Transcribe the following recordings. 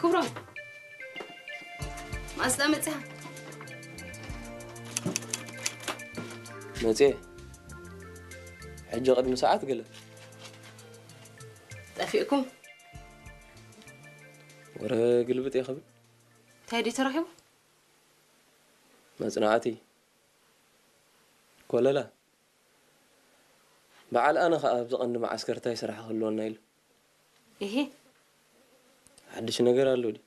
ክብሮም፣ ማስዳ መጽያ። መጽየ። ሕጂ ቅድሚ ሰዓት ገለ። ጠፊእኩም? ወረ ግልብጥ ይኽብል። እንታይ ድዩ ተረኺቡ? መጽናዕቲ። ኮለላ። በዓል ኣነ ኸኣ ኣብዚ ቀንዲ መዓስከር እንታይ ስራሕ ክህልወና ኢሉ። እሂ። ሓድሽ ነገር ኣሎ ድዩ?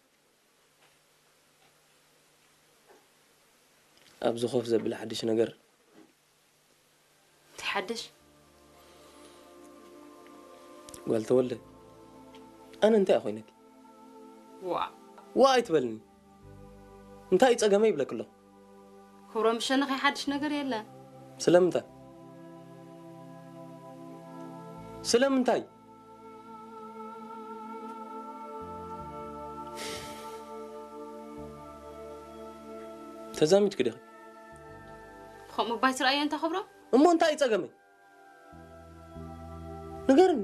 ኣብዚ ኮፍ ዘብል ሓድሽ ነገር። እንታይ ሓድሽ? ጓል ተወልደ፣ ኣነ እንታይ እየ ኮይነኪ? ዋ። ዋ ኣይትበልኒ። እንታይ እዩ ጸገመይ ይብለኪ ኣለኹ። ክብሮም፣ ብሸነኸይ ሓድሽ ነገር የለን። ስለምንታይ? ስለምንታይ? ተዛሚድኪ ዲኺ? ብኸምኡ ባይ ትረኣዮ እንታ ክብሮም? እሞ እንታይ እዩ ጸገመይ? ንገርኒ።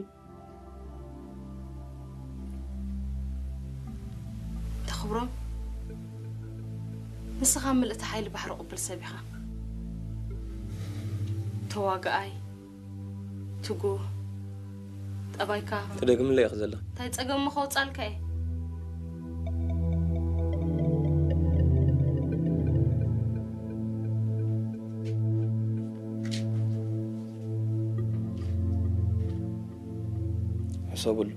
ተኽብሮም፣ ንስኻ ምልእቲ ሓይሊ ባሕሪ ቅብል ሰብ ኢኻ። ተዋጋኣይ፣ ትጉህ፣ ጠባይካ። ትደግምለይ ኢኺ ዘለኺ። እንታይ ጸገም እሞ ከውጻልካ እየ። ሕሰብሉ።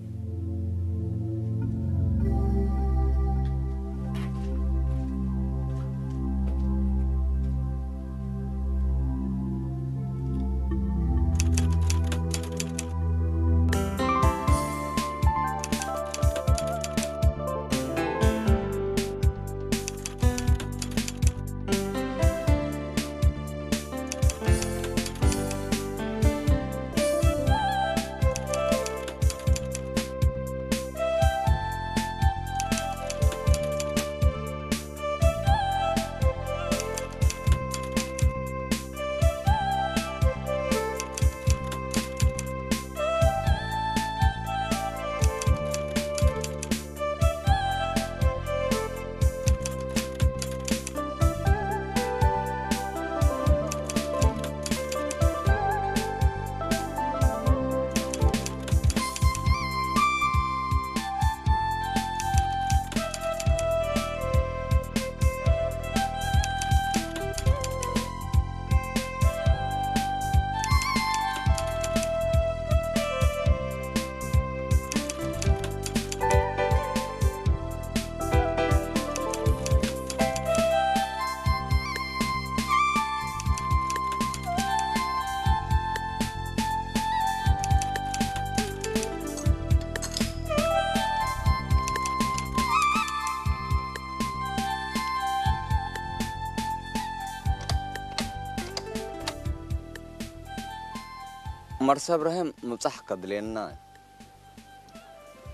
መርሳ እብራሂም ምብጻሕ ከድልየና እዩ።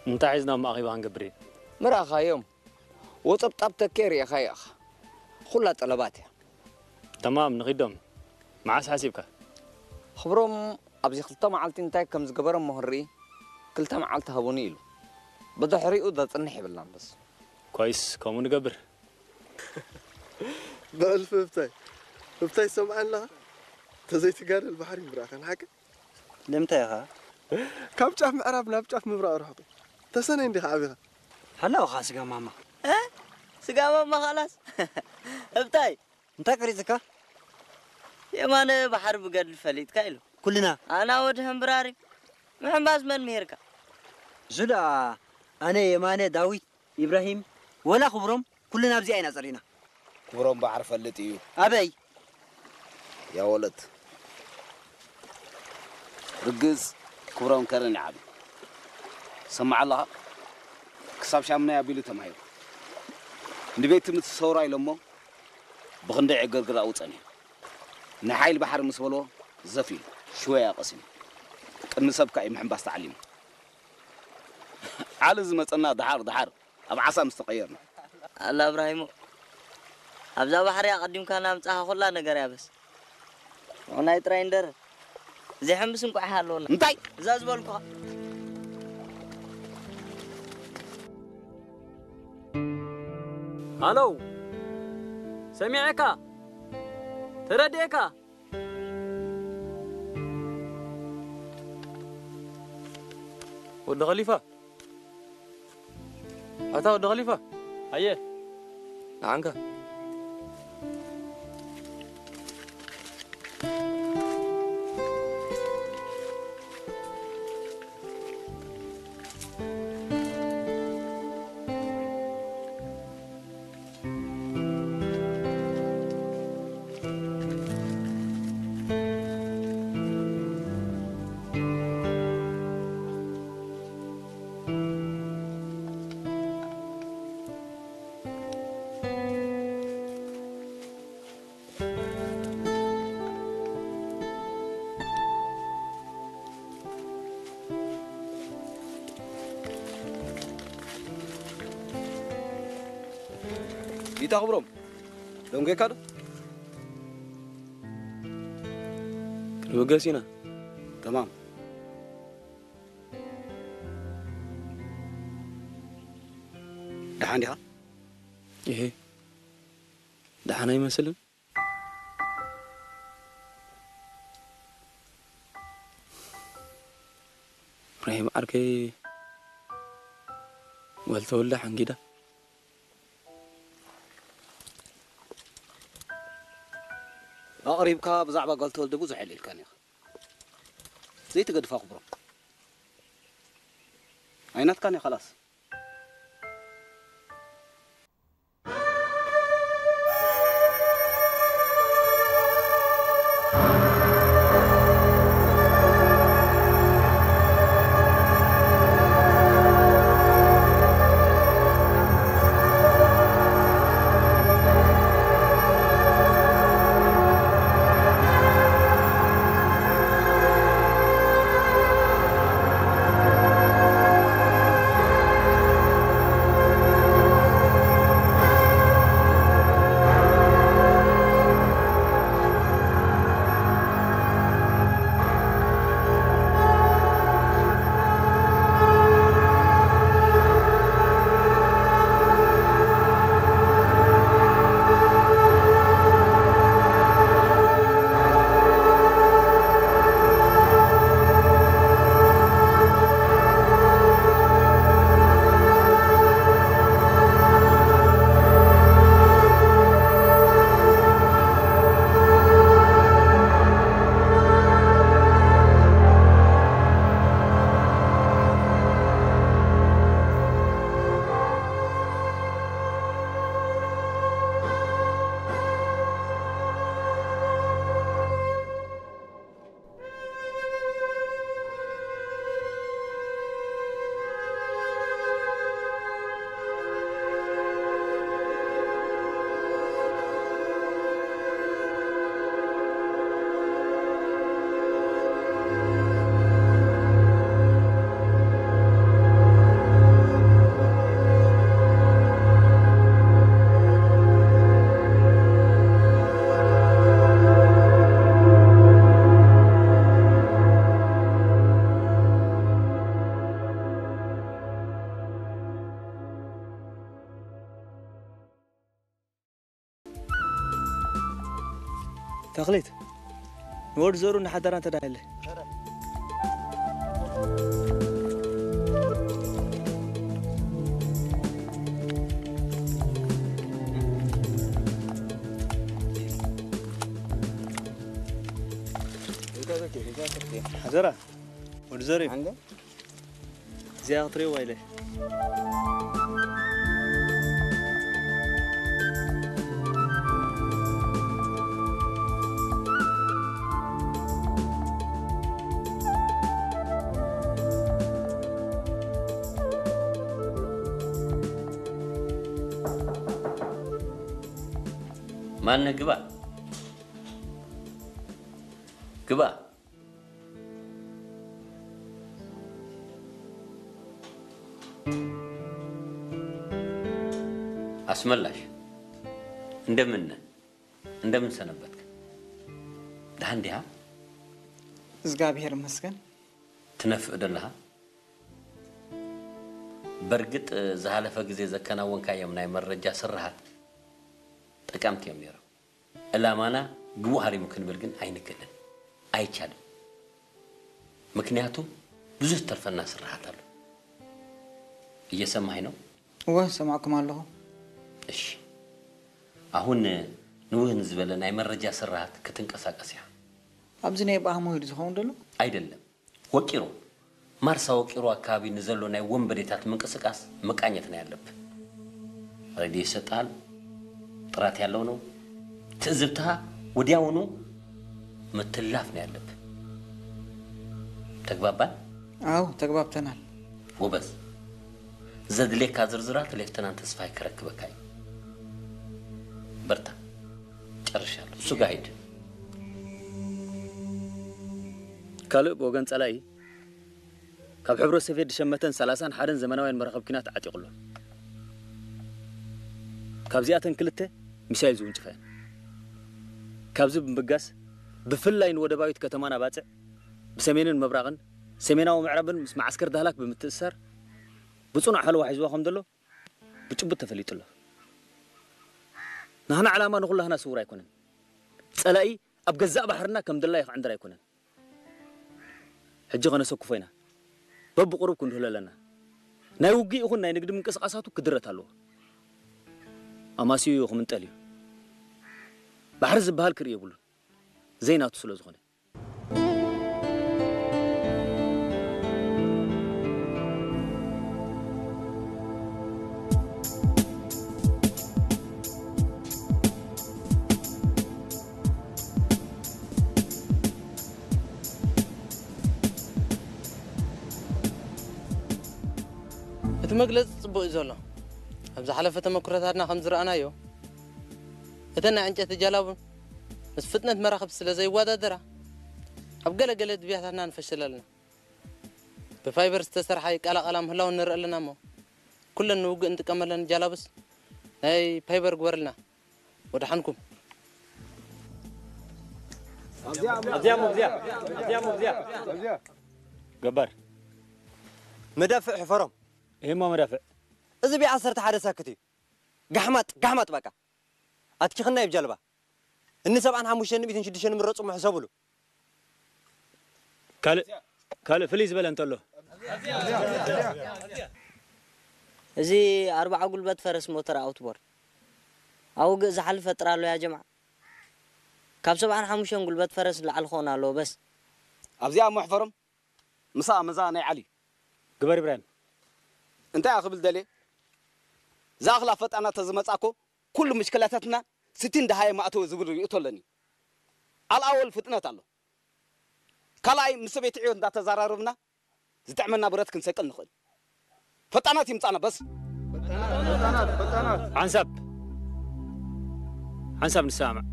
እንታይ ሒዝና እሞ ኣኼባ ክንገብር እዩ? ምርኣኻዮም። ወጸብጣብ ተኬ ርኢኻዮ ኢኻ። ኹላ ጠለባት እያ። ተማም፣ ንኺዶም። መዓስ ሓሲብካ? ክብሮም ኣብዚ ክልተ መዓልቲ እንታይ ከም ዝገበረ እሞ ክንርኢ፣ ክልተ መዓልቲ ሃቡኒ ኢሉ። ብድሕሪኡ ዘጽንሕ የብልናን በስ። ኮይስ፣ ከምኡ ንገብር። ብዕልፊ ህብታይ። ህብታይ ትሰምዓኒ ኣለኻ? ተዘይትጋደል ባሕሪ ምብራኸን ሓቂ? ንምንታይ ኢኻ? ካብ ጫፍ ምዕራብ ናብ ጫፍ ምብራቕ ርሑቕ እዩ። ተሰነይ እንዲኻ ዓቢኻ? ሃላውኻ ስጋ ማማ። እ? ስጋ ማማ ኻላስ? ህብታይ? እንታይ ቀሪጽካ? የማነ ባሕሪ ብገድሊ ፈሊጥካ ኢሉ። ኩልና? ኣና ወድ ህምብራሪ። ምሕምባስ መን ምሂርካ? እሱ ደኣ ኣነ የማነ ዳዊት ኢብራሂም ወላ ክብሮም ኩልና ኣብዚኣ ኢና ጸሪና። ክብሮም ባሕሪ ፈልጥ እዩ። ኣበይ? ያ ወለት። ርግጽ ክብሮም ከረን ይዓቢ። ሰማዕ ኣለኻ? ክሳብ ሻምናይ ኣቢሉ ተማሂሩ። ንቤት ትምህርቲ ሰውራ ኢሎሞ ብኽንደይ ዕግርግር ኣብኡ ጸኒሑ። ንሓይሊ ባሕሪ ምስ በልዎ ዘፍ ኢሉ ሽወያ ቀሲኑ። ቅድሚ ሰብካ እዩ ምሕንባስ ተዓሊሙ። ዓሊ ዝመጸና ደሓር ደሓር ኣብ ዓሳ ምስ ተቐየርና። ኣላ እብራሂሞ፣ ኣብዛ ባሕሪ ኣቐዲምካ ናምጻኻ ኩላ ነገር እያ በስ። ምቕናይ ጥራይ እንደር፣ ዘይሕምብስ እንቋዕ ይሃለወና። እንታይ? እዛ ዝበልኩኻ። ሃሎ፣ ሰሚዐካ? ተረዲኤካ? ወዲ ኸሊፋ፣ ኣታ ወዲ ኸሊፋ። ኣየ። ንዓንካ። ቢታ ክብሮም፣ ደንጎይካ ዶ? ክንብገስ ኢና። ተማም። ደሓን ዲኻ? እሄ፣ ደሓን ኣይመስልን። ኢብራሂም ዓርከይ፣ ጓል ተወልደ ሓንጊዳ። ኣቕሪብካ ብዛዕባ ጓል ተወልደ ብዙሕ የዕሊልካን ኢኻ። ዘይትገድፋ ክብሮም። ኣይናትካን እያ ኸላስ። ተኽሊት፣ ንወዲ ዘሩ ንሓደራ እንተ ደኣ ኢለ። ሓደራ፣ ወዲ ዘሩ። እዚኣ ክትርእይዋ ኢለ። ማነ፣ ግባ። ግባ። ኣስመላሽ፣ እንደምን፣ እንደምን ሰነበትክ? ደሓን ዲኻ? እግዚኣብሔር ይመስገን። ትነፍእ ደለኻ? በርግጥ ዝሃለፈ ግዜ ዘከናወንካዮም ናይ መረጃ ስርሓት ጠቀምቲ እዮም ነይሮም። ዕላማና ግቡእ ሃሪሙ ክንብል ግን ኣይንክእልን፣ ኣይቻልን። ምክንያቱ ብዙሕ ተርፈና ስራሓት ኣሎ። እየሰማኸኝ ነው? እወ፣ ሰማዕኩም ኣለኹ። እሺ፣ ኣሁን ንውህ ንዝበለ ናይ መረጃ ስራሓት ክትንቀሳቀስ እያ። ኣብዚ ናይ በኣሞ ሂዱ ዝኸውን ደሎ? ኣይደለም። ወቂሮ፣ ማርሳ ወቂሮ ኣካባቢ ንዘሎ ናይ ወንበዴታት ምንቅስቃስ መቃኘት ናይ ኣለብ። ሬድዮ ይሰጣል፣ ጥራት ያለው ነው። ትእዝብትኻ ወዲያውኑ ምትላፍ ናይ ኣለብ። ተግባባን? ኣው፣ ተግባብተናል። ጎበዝ። ዘድልየካ ዝርዝራት ሌፍተናንት ተስፋይ ክረክበካ እዩ። በርታ። ጨርሻለሁ። እሱ ጋር ሂድ። ካልእ ብወገን ጸላኢ፣ ካብ ሕብረ ሶቭየት ዝሸመተን ሰላሳን ሓደን ዘመናውያን መራኸብ ኲናት ዓጢቑ ኣሎ። ካብዚኣተን ክልተ ሚሳይል ዝውንጭፋ እየን። ካብዚ ብምብጋስ፣ ብፍላይ ንወደባዊት ከተማና ባጽዕ፣ ብሰሜንን ምብራቕን፣ ሰሜናዊ ምዕራብን ምስ መዓስከር ዳህላክ ብምትእስሳር፣ ብጽኑዕ ሓለዋ ሒዝዋ ከም ዘሎ ብጭቡጥ ተፈሊጡ ኣሎ። ናህና ዕላማ ንኹላህና ስውር ኣይኮነን። ጸላኢ ኣብ ገዛእ ባሕርና ከም ደላይ ክዕንድር ኣይኮነን። ሕጂ ከነሰኩፎ ኢና። በብቁሩብ ክንድህሎ ኣለና። ናይ ውግእ ይኹን ናይ ንግዲ ምንቅስቃሳቱ ክድረት ኣለዎ። ኣማስዩ ክምንጠል እዩ። ባሕሪ ዝበሃል ክርኢ የብሉን። ዘይናቱ ስለ ዝኾነ። እቲ መግለጺ ጽቡቕ እዩ ዘሎ። ኣብ ዝሓለፈ ተመክሮታትና ከም ዝረኣናዮ፣ እተን ናይ ዕንጨይቲ ጃላቡ ምስ ፍጥነት መራኽብ ስለ ዘይወዳደራ፣ ኣብ ገለ ገለ ድብያታትና ንፈሽል ኣለና። ብፋይበር ዝተሰርሓ ይቀላቐላ ምህላወን ንርኢ ኣለና እሞ፣ ኩለን ንውግእ እንጥቀመለን ጃላቡስ ናይ ፋይበር ግበርልና። ወደሓንኩም። ኣብዚኣ ሞግዚያ፣ ኣብዚኣ ሞግዚያ። ገባር። መዳፍዕ ሕፈሮም። ይሄማ መዳፍዕ። እዚ ቢ ዓሰርተ ሓደ ሳክት እዩ። ጋሕማጥ፣ ጋሕማጥ በቃ። ኣትኪኽና እዩ ብጀልባ። እኒ ሰብዓን ሓሙሽተን ሚእትን ሽዱሽተን ምረጹ ምሕሰብሉ። ካልእ፣ ካልእ ፍልይ ዝበለ እንተሎ። እዚ ኣርባዓ ጉልበት ፈረስ ሞተር ኣውትቦርድ። ኣብ ውግእ ዝሓልፍ ፈጥር ኣሎ ያ ጀምዓ። ካብ ሰብዓን ሓሙሽተን ጉልበት ፈረስ ንላዕሊ ክኾን ኣለዎ በስ። ኣብዚኣ እሞ ሕፈሮም። ምሳ መዛ ናይ ዓሊ። ግበር ኢብራሂም። እንታይ እያ ክብል ደልየ? ዝኣኽላ ፈጣናት ተዝመጻ እኮ ኩሉ ምሽክላታትና ስቲ እንዳሃየ ማእተወ ዝብል ርእይቶ ኣለኒ። ኣልኣወል ፍጥነት ኣሎ። ካልኣይ ምስ ሰበይቲ ዕዮ እንዳተዘራረብና ዝጥዕመና ብረት ክንሰቅል ንኽእል። ፈጣናት ይምጻና በስ። ፈጣናት፣ ፈጣናት። ሓንሳብ፣ ሓንሳብ ንሰማማዕ።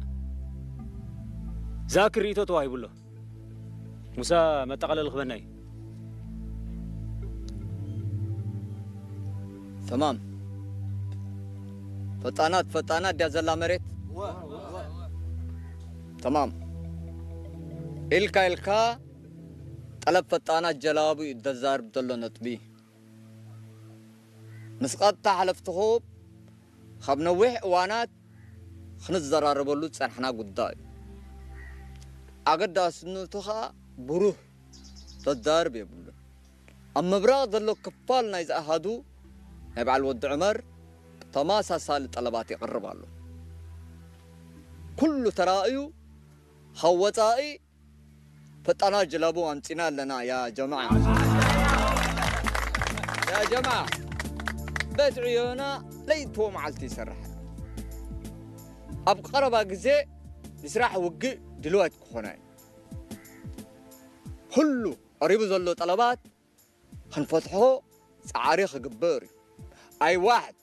ዛኪር ርእይቶ ተዋሂቡ ኣሎ። ሙሳ መጠቓለሊ ክበና እዩ። ተማም። ፈጣናት፣ ፈጣናት ድያ ዘላ መሬት? ተማም። ኢልካ፣ ኢልካ ጠለብ ፈጣናት ጀላቡ እዩ ዘዛርብ ዘሎ ነጥቢ። ምስ ቀጥታ ሓለፍትኹም ካብ ነዊሕ እዋናት ክንዘራረበሉ ዝጸናሕና ጉዳይ እዩ። ኣገዳስነቱ ኸኣ ብሩህ ዘዛርብ የብሉን። ኣብ ምብራቕ ዘሎ ክፋል ናይዚ ኣሃዱ ናይ በዓል ወዲ ዑመር ተመሳሳሊ ጠለባት የቕርብ ኣሎ። ኩሉ ተራእዩ ካብ ወጻኢ ፈጣናት ጀላቡ ኣምጺና ኣለና ያ ጀማዓ። ያ ጀማዓ፣ ቤት ዕዮና ለይትዎ መዓልቲ ይሰርሕ ኣሎ። ኣብ ቀረባ ግዜ ንስራሕ ውግእ ድልዋት ክኾና እዩ። ኩሉ ቀሪቡ ዘሎ ጠለባት ክንፈትሖ ጻዕሪ ክግበር እዩ። ኣይዋሕድ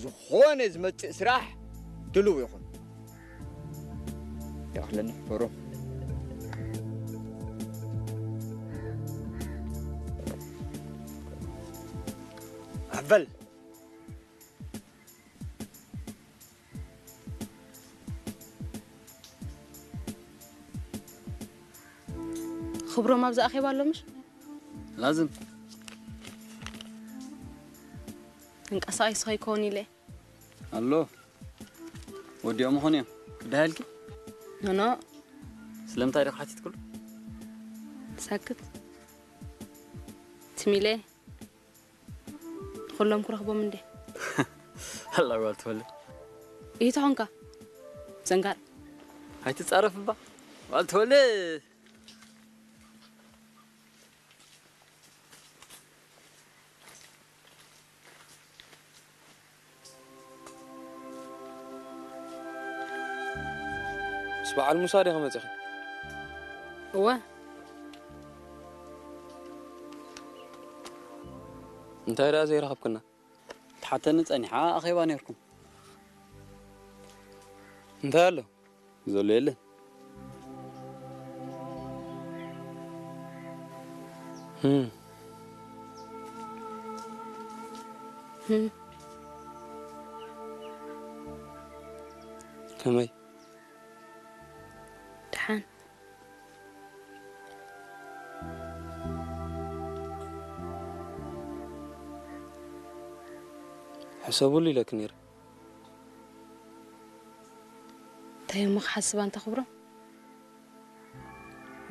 ዝኾነ ዝመጽእ ስራሕ ድልው ይኹን። ይኣኽለኒ ሕፈሮ። ኣበል። ክብሮም ኣብዚ ኣኼባ ኣሎ ምሽ? ላዝም ተንቀሳቒሱ ከይከውን ኢለ። ኣሎ። ወዲኦም ምኾኑ እዮም። ደሃልኪ? ኖኖ። ስለምንታይ ዲኻ ሓቲትኩሉ? ሳክት። ትሚለ። ኩሎም ክረኽቦም እንዴ? ኣላ ጓል ተወለ። እዩ ተኾንካ። ዘንጋር። ኣይትጻረፍ እባ። ጓል ተወለ። ምስ በዓል ሙሳ ዲኻ መጺኺ? እወ። እንታይ ደኣ ዘይረኸብክና? ትሓተኒ ጸኒሓ ኣኼባ ኔርኩም። እንታይ ኣሎ? ዘሎ የለን። ህም። ህም። ከመይ? ደሓን። ሕሰቡሉ ኢለኪ ነይረ። እንታይ እሞ ክሓስብ ኣንታ ክብሮም?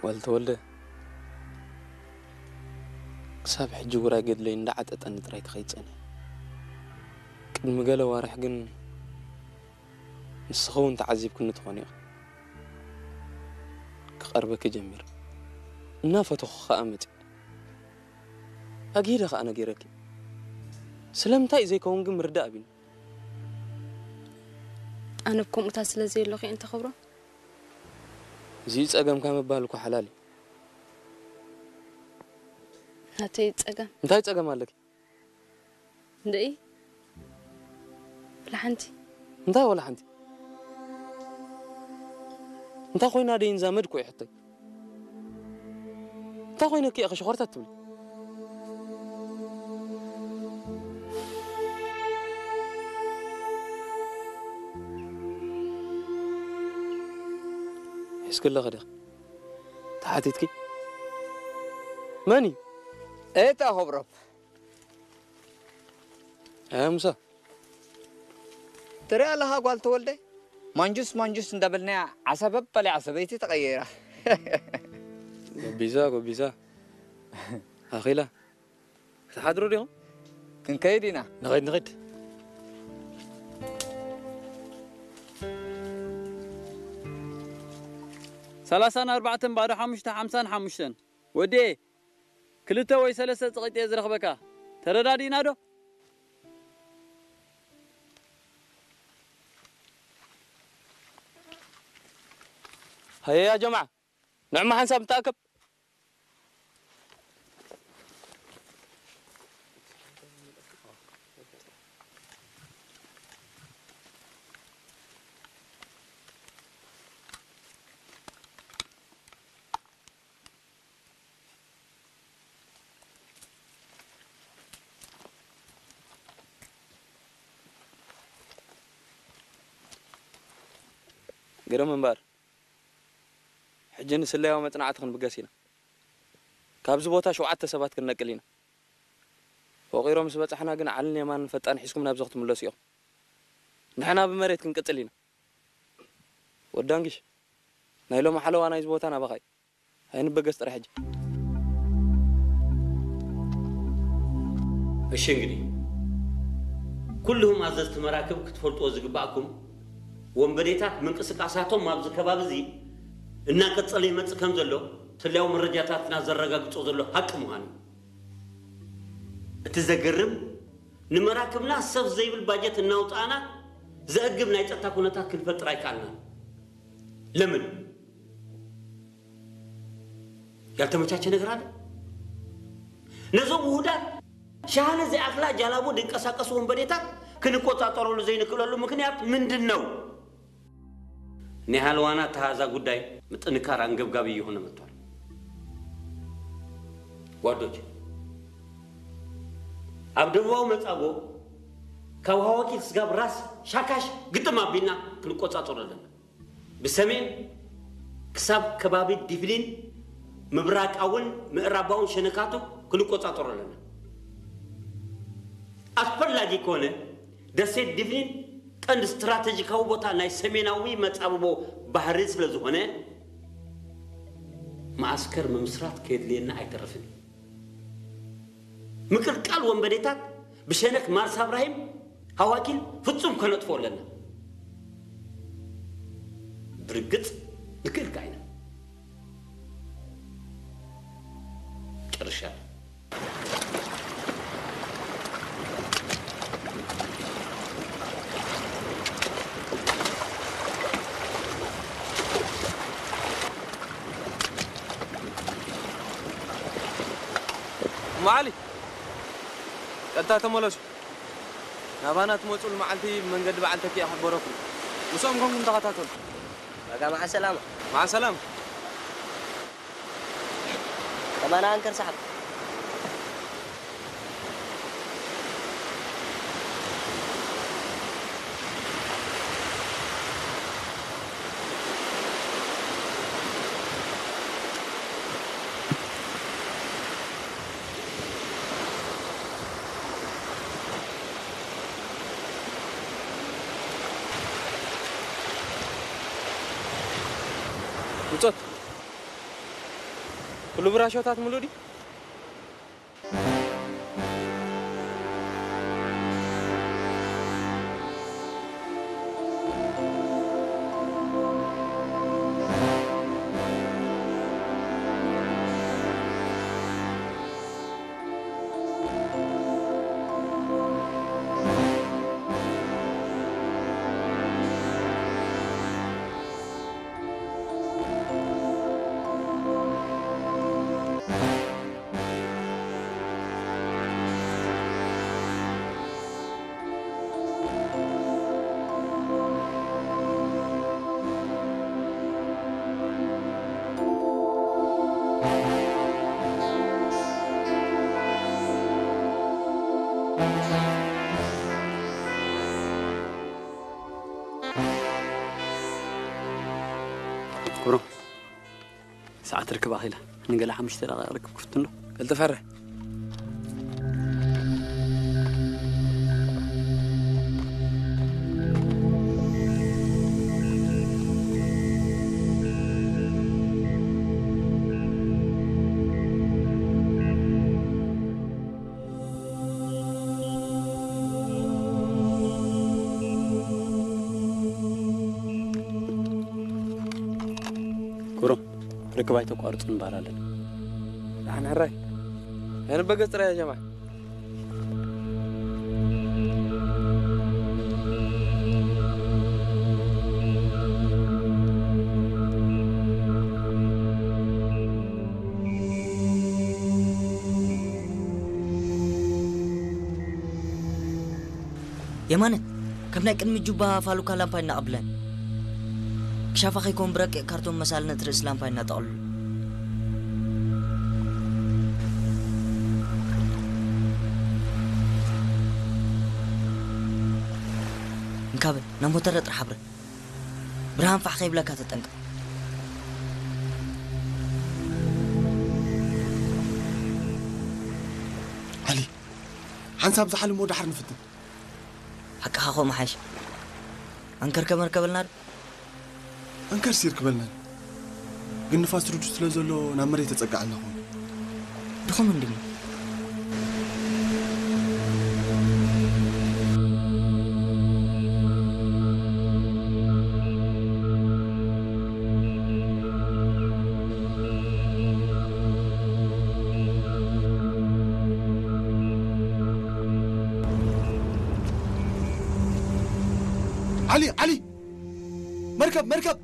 ጓል ተወልደ፣ ክሳብ ሕጂ ውራይ ገድለይ እንዳዓጠጠኒ ጥራይ ክኸይድ ጸኒሑ። ቅድሚ ገለ ኣዋርሕ ግን ንስኺ እውን ተዓዚብክኒ ትኾኒ ኢኺ። ክቐርበኪ ጀሚረ። እናፈተኹ ኸኣ መጺአ። ኣግሂደ ኸኣ ነጊረኪ። ስለምንታይ እዩ ዘይከውን ግን ምርዳእ ኣቢኒ። ኣነ ኣብ ከምኡታት ስለ ዘየለኹ እየ እንተ ክብሮም። እዚ ጸገምካ ምባል እኮ ሓላል እዩ። ናተይ ጸገም። እንታይ ጸገም ኣለኪ? እንደኢ? ወላ ሓንቲ። እንታይ ወላ ሓንቲ? እንታይ ኮይና ደይን ዛመድ እኮ እዩ ሕቶይ። እንታይ ኮይነኪ ኢኺ ሸኾርታት ትብሊ? ሒዝኪ ኣለኺ ዲኺ? ተሓቲትኪ? መን እዩ? እታ ኸብሮም። ኣያ ሙሳ። ትሪኣ ኣለኻ ጓል ተወልደ? ማንጁስ ማንጁስ እንዳበልናያ ዓሳ በበሊዓ ሰበይቲ ተቐይራ። ጎቢዛ፣ ጎቢዛ። ኣኺላ። ትሓድሩ ዲኹም? ክንከይድ ኢና። ንኸይድ፣ ንኸይድ። ሰላሳን ኣርባዕተን ባዶ ሓሙሽተ ሓምሳን ሓሙሽተን። ወዴ፣ ክልተ ወይ ሰለስተ ጽቒጥ እየ ዝረኽበካ። ተረዳዲእና ዶ? ሃየ ያ ጀምዓ፣ ንዕማ ሓንሳብ ንተኣከብ። ግርም እምበር፣ ሕጂ ንስለያዊ መጽናዕቲ ክንብገስ ኢና። ካብዚ ቦታ ሸውዓተ ሰባት ክንነቅል ኢና። ወቒሮ ምስ በጻሕና ግን ዓልን የማንን ፈጣን ሒዝኩም ናብዚ ክትምለሱ ኢኹም። ንሕና ብመሬት ክንቅጽል ኢና። ወዲ ኣንጊሽ፣ ናይ ሎሚ ሓለዋ ናይዚ ቦታ ናባኻ እዩ። ኣይንበገስ ጥራይ ሕጂ። እሺ እንግዲህ ኩልኹም ኣዘዝቲ መራክብ ክትፈልጥዎ ዝግባእኩም፣ ወንበዴታት ምንቅስቃሳቶም ኣብዚ ከባቢ እዚ እናቀጸለ ይመጽእ ከም ዘሎ ትልያዊ መረጃታትና ዘረጋግጾ ዘሎ ሓቂ ምዃኑ እዩ። እቲ ዘገርም፣ ንመራክብና ሰፍ ዘይብል ባጀት እናውጻእና ዘእግብ ናይ ጸጥታ ኩነታት ክንፈጥር ኣይከኣልናን። ለምን? ያልተመቻቸ ነገር አለ? ነዞም ውሁዳት ሻህነ ዘይኣኽላ ጃላቡ ድንቀሳቀሱ ወንበዴታት ክንቆጻጸረሉ ዘይንክእለሉ ምክንያት ምንድን ነው? ናይ ሃለዋና ተሃዛ ጉዳይ ምጥንካር አንገብጋቢ እየሆነ መጥቷል። ጓዶች፣ ኣብ ደቡባዊ መጻጎ ካብ ሃዋኪት ስጋብ ራስ ሻካሽ ግጥም ኣቢልና ክንቆጻጸሮ ኣለና። ብሰሜን ክሳብ ከባቢ ዲፍሊን ምብራቃውን ምዕራባውን ሸነካቱ ክንቆጻጸሮ ኣለና። ኣስፈላጊ ከሆነ ደሴት ዲፍሊን ቀንዲ ስትራቴጂካዊ ቦታ ናይ ሰሜናዊ መጻብቦ ባሕሪ ስለ ዝኾነ፣ መዓስከር ምምስራት ከየድልየና ኣይተርፍን እዩ። ምቅልቃል ወንበዴታት ብሸነክ ማርሳ እብራሂም ሃዋኪን ፍጹም ከነጥፍኦ ኣለና። ብርግጽ ንክእል ከኣ ኢና። ጨርሻ። ማዓሊ፣ ቀጥታ ተመለሱ። ናባና ትመጹሉ መዓልቲ ብመንገዲ በዓል ተኪኣ ክሕበረኩም። ምስኦም ኮንኩም ተኸታተሉ። በቃ፣ መዓ ሰላማ። መዓ ሰላማ። ከማና ኣንከር ሰሓብ። ብጾት። ኩሉ ብራሾታት ምሉእ ድዩ? ክብሮም፣ ሰዓት ርክብ ኣኺላ። ንገለ ሓሙሽተ ደቂቕ ርክብ ክፍትን ዶ? ቀልጥፍ ሕረ። ክብሮም፣ ርክብ ኣይተቋርጹ ንባር ኣለና። ደሓን ሕራይ። የንበገጽ ጥራይ ያ ጀማዓ። የማነ፣ ካብ ናይ ቅድሚ ጁባ ፋሉካ ላምፓ ይናቐብለን። ክሻፋ ከይኮን ብረቂቕ ካርቶን መሳሊ ነቲ ርእሲ ላምፓ ይናጠቕሉ። እንካበል፣ ናብ ሞተረ ጥራሕ ኣብረ። ብርሃን ፋሕ ከይብለካ ተጠንቀቕ። ዓሊ፣ ሓንሳብ ዝሓልሞ ደሓር ንፍትን። ሓቅኻ ከምኡ ሓይሽ። ኣንከር ከመርከበልና ዶ? ኣንከርሲ ይርከበልናን። ግን ንፋስ ርዱድ ስለ ዘሎ ናብ መሬት ተጸጋዐልና ኾን። ድኹም እንድኒ። ዓሊ፣ ዓሊ! መርከብ፣ መርከብ!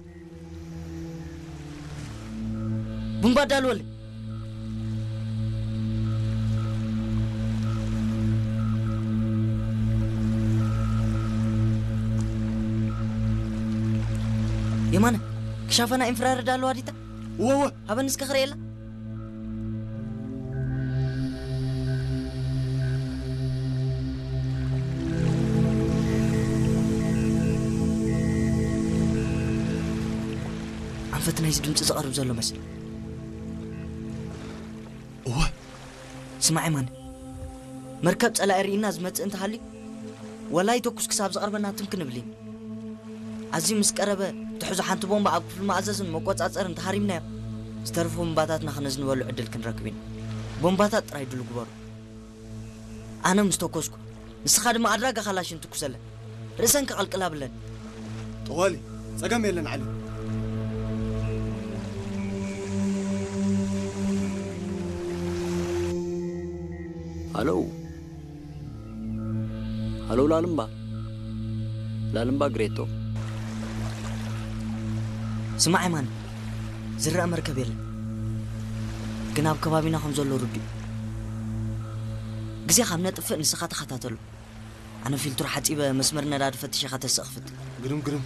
ቡምባ ኣዳልወለይ። የማነ፣ ክሻፈና ኢንፍራረድ ኣለዋ ዲታ? እወ፣ እወ። ሃበኒ እስከ ክርእየላ። ኣንፈት ናይዚ ድምፂ ዝቐርብ ዘሎ መስል። እወ። ስማዕ የማነ፣ መርከብ ጸላኢ ርኢና ዝመጽእ እንተሃልዩ፣ ወላ ይተኩስ ክሳብ ዝቐርበና ትም ክንብል ኢና። ኣዝዩ ምስ ቀረበ ትሕዞ ሓንቲ ቦምባ ኣብ ክፍሊ መኣዘዝን መቆጻጸርን ተሃሪምናዮ። ዝተረፉ ቦምባታትና ክነዝንበሉ ዕድል ክንረክብ ኢና። ቦምባታት ጥራይ ድሉ ግበሩ። ኣነ ምስ ተኮስኩ፣ ንስኻ ድማ ኣድራጋ ካላሽን ትኩሰለን። ርእሰን ክቐልቅላ ብለን። ጠዋሊ፣ ጸገም የለን ዓሊ። ሃሎ። ሃሎ ላልምባ። ላልምባ ግሬቶ። ስማዕ የማነ፣ ዝረአ መርከብ የለን። ግን ኣብ ከባቢና ከም ዘሎ ርዱእ። ግዜ ካብ ነጥፍእ ንስኻ ተኸታተሎ። ኣነ ፊልትሮ ሓጺበ መስመር ነዳዲ ፈትሸ ከተስእ ክፍት። ግርም ግርም።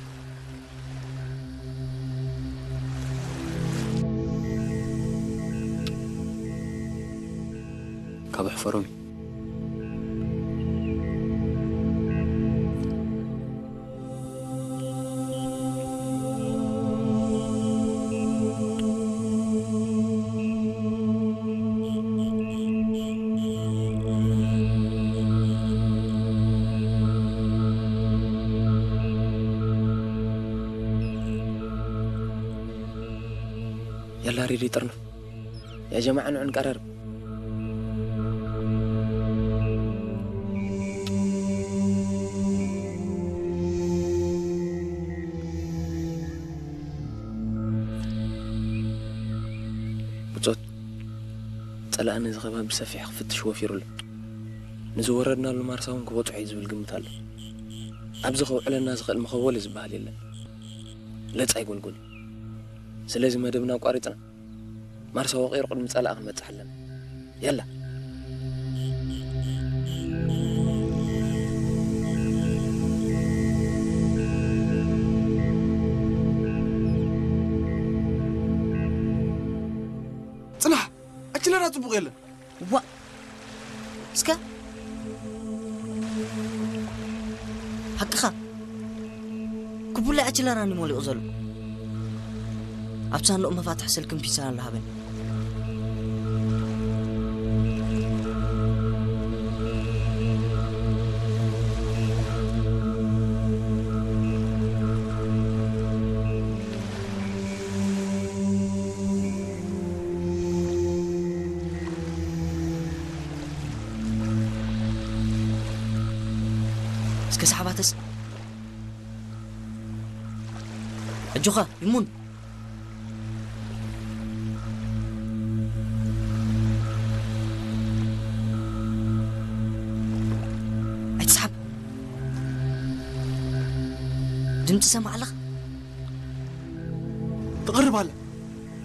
ካብ ኣሕፈሮም። يلا ريدي طرنا. يا جماعة نوع نقرر. ብጾት ጸላእኒ እዚ ከባቢ ብሰፊሕ ክፍትሽ ወፊሩ ኣሎ። ንዝወረድናሉ ማርሳ እውን ክበጽሖ እዩ ዝብል ግምት ኣሎ። ኣብዚ ከውዕለና ዝኽእል መኸወሊ ዝበሃል የለን። ለጻይ ጎልጎል። ስለዚ መደብና ኣቋሪጽና ማርሳ ወቒሩ ቅድሚ ጸላእ ክንበጽሕ ኣለና። የላ። ጽናሕ፣ ኣችለራ ጽቡቕ የለን። ዋ፣ እስከ ሓቅኻ። ክቡላይ ኣችለራኒ ሞሊቑ ዘሎ። ኣብ ሳንዱቕ መፋትሕ ስልክን ፒሳን ኣሎ ሃበኒ። እስከ ሰሓባተስ። ኣጆኻ፣ ይሙን። ኣይትስሓብ። ድምፂ ሰማዕ ኣለኻ? ትቕርብ ኣላ።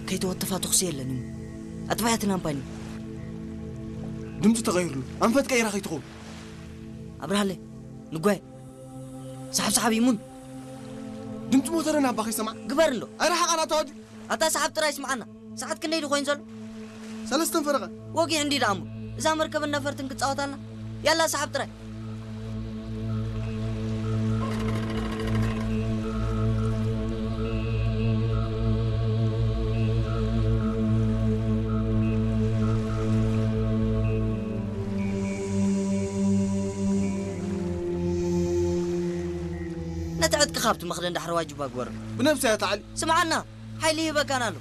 ከይተወተፋ ተኹሲ የለን። ኣጥባያትና እምባኒ። ድምፂ ተቐይሩሉ። ኣንፈት ቀይራ ከይትኸውን። ኣብርሃለይ፣ ንጓየ። ሰሓብ ሰሓብ ይሙን። ድምፂ ሞተረን ኣባ ከይሰማዕ። ግበር እንዶ። ኣረ ሓቓና ተዋዲ። ኣታ ሰሓብ ጥራይ ስምዓና። ሰዓት ክንደይ ድዩ ኮይኑ ዘሎ? ሰለስተን ፈረቐ። ወጊሕ እንዲ ደኣ እሞ። እዛ መርከብን ነፈርትን ክጻወታልና። ያላ ሰሓብ ጥራይ። ነቲ ዕጥቅኻ ኣብቲ መኽደን ዳሕረዋይ ጁባ ግበሮ። ብነብሰይ እያ ተዓሊ። ስምዓና፣ ሓይሊ ይህበካን ኣሎ።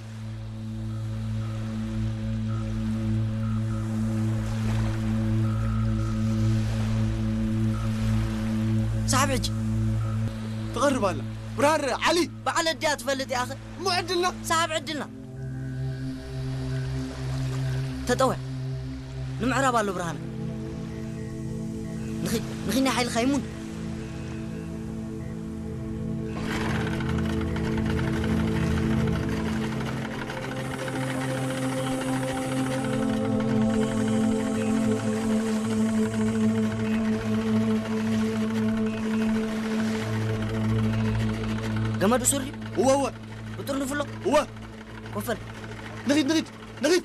ሰሓብ ሕጂ። ትቐርብ ኣላ። ብርሃን ርአ፣ ዓሊ። በዓል ኣዲኣ ትፈልጥ ኢኻ ኸ? እሞ ዕድልና። ሰሓብ ዕድልና። ተጠወ። ንምዕራብ ኣሎ ብርሃን። ንኺ-፣ ንኺድ ናይ ሓይልኻ ይሙን። ገመዱ ሱር ድዩ? እወ፣ እወ። ብጥርንፉ ኣሎ? እወ። ኮፈል። ንኺድ፣ ንኺድ፣ ንኺድ።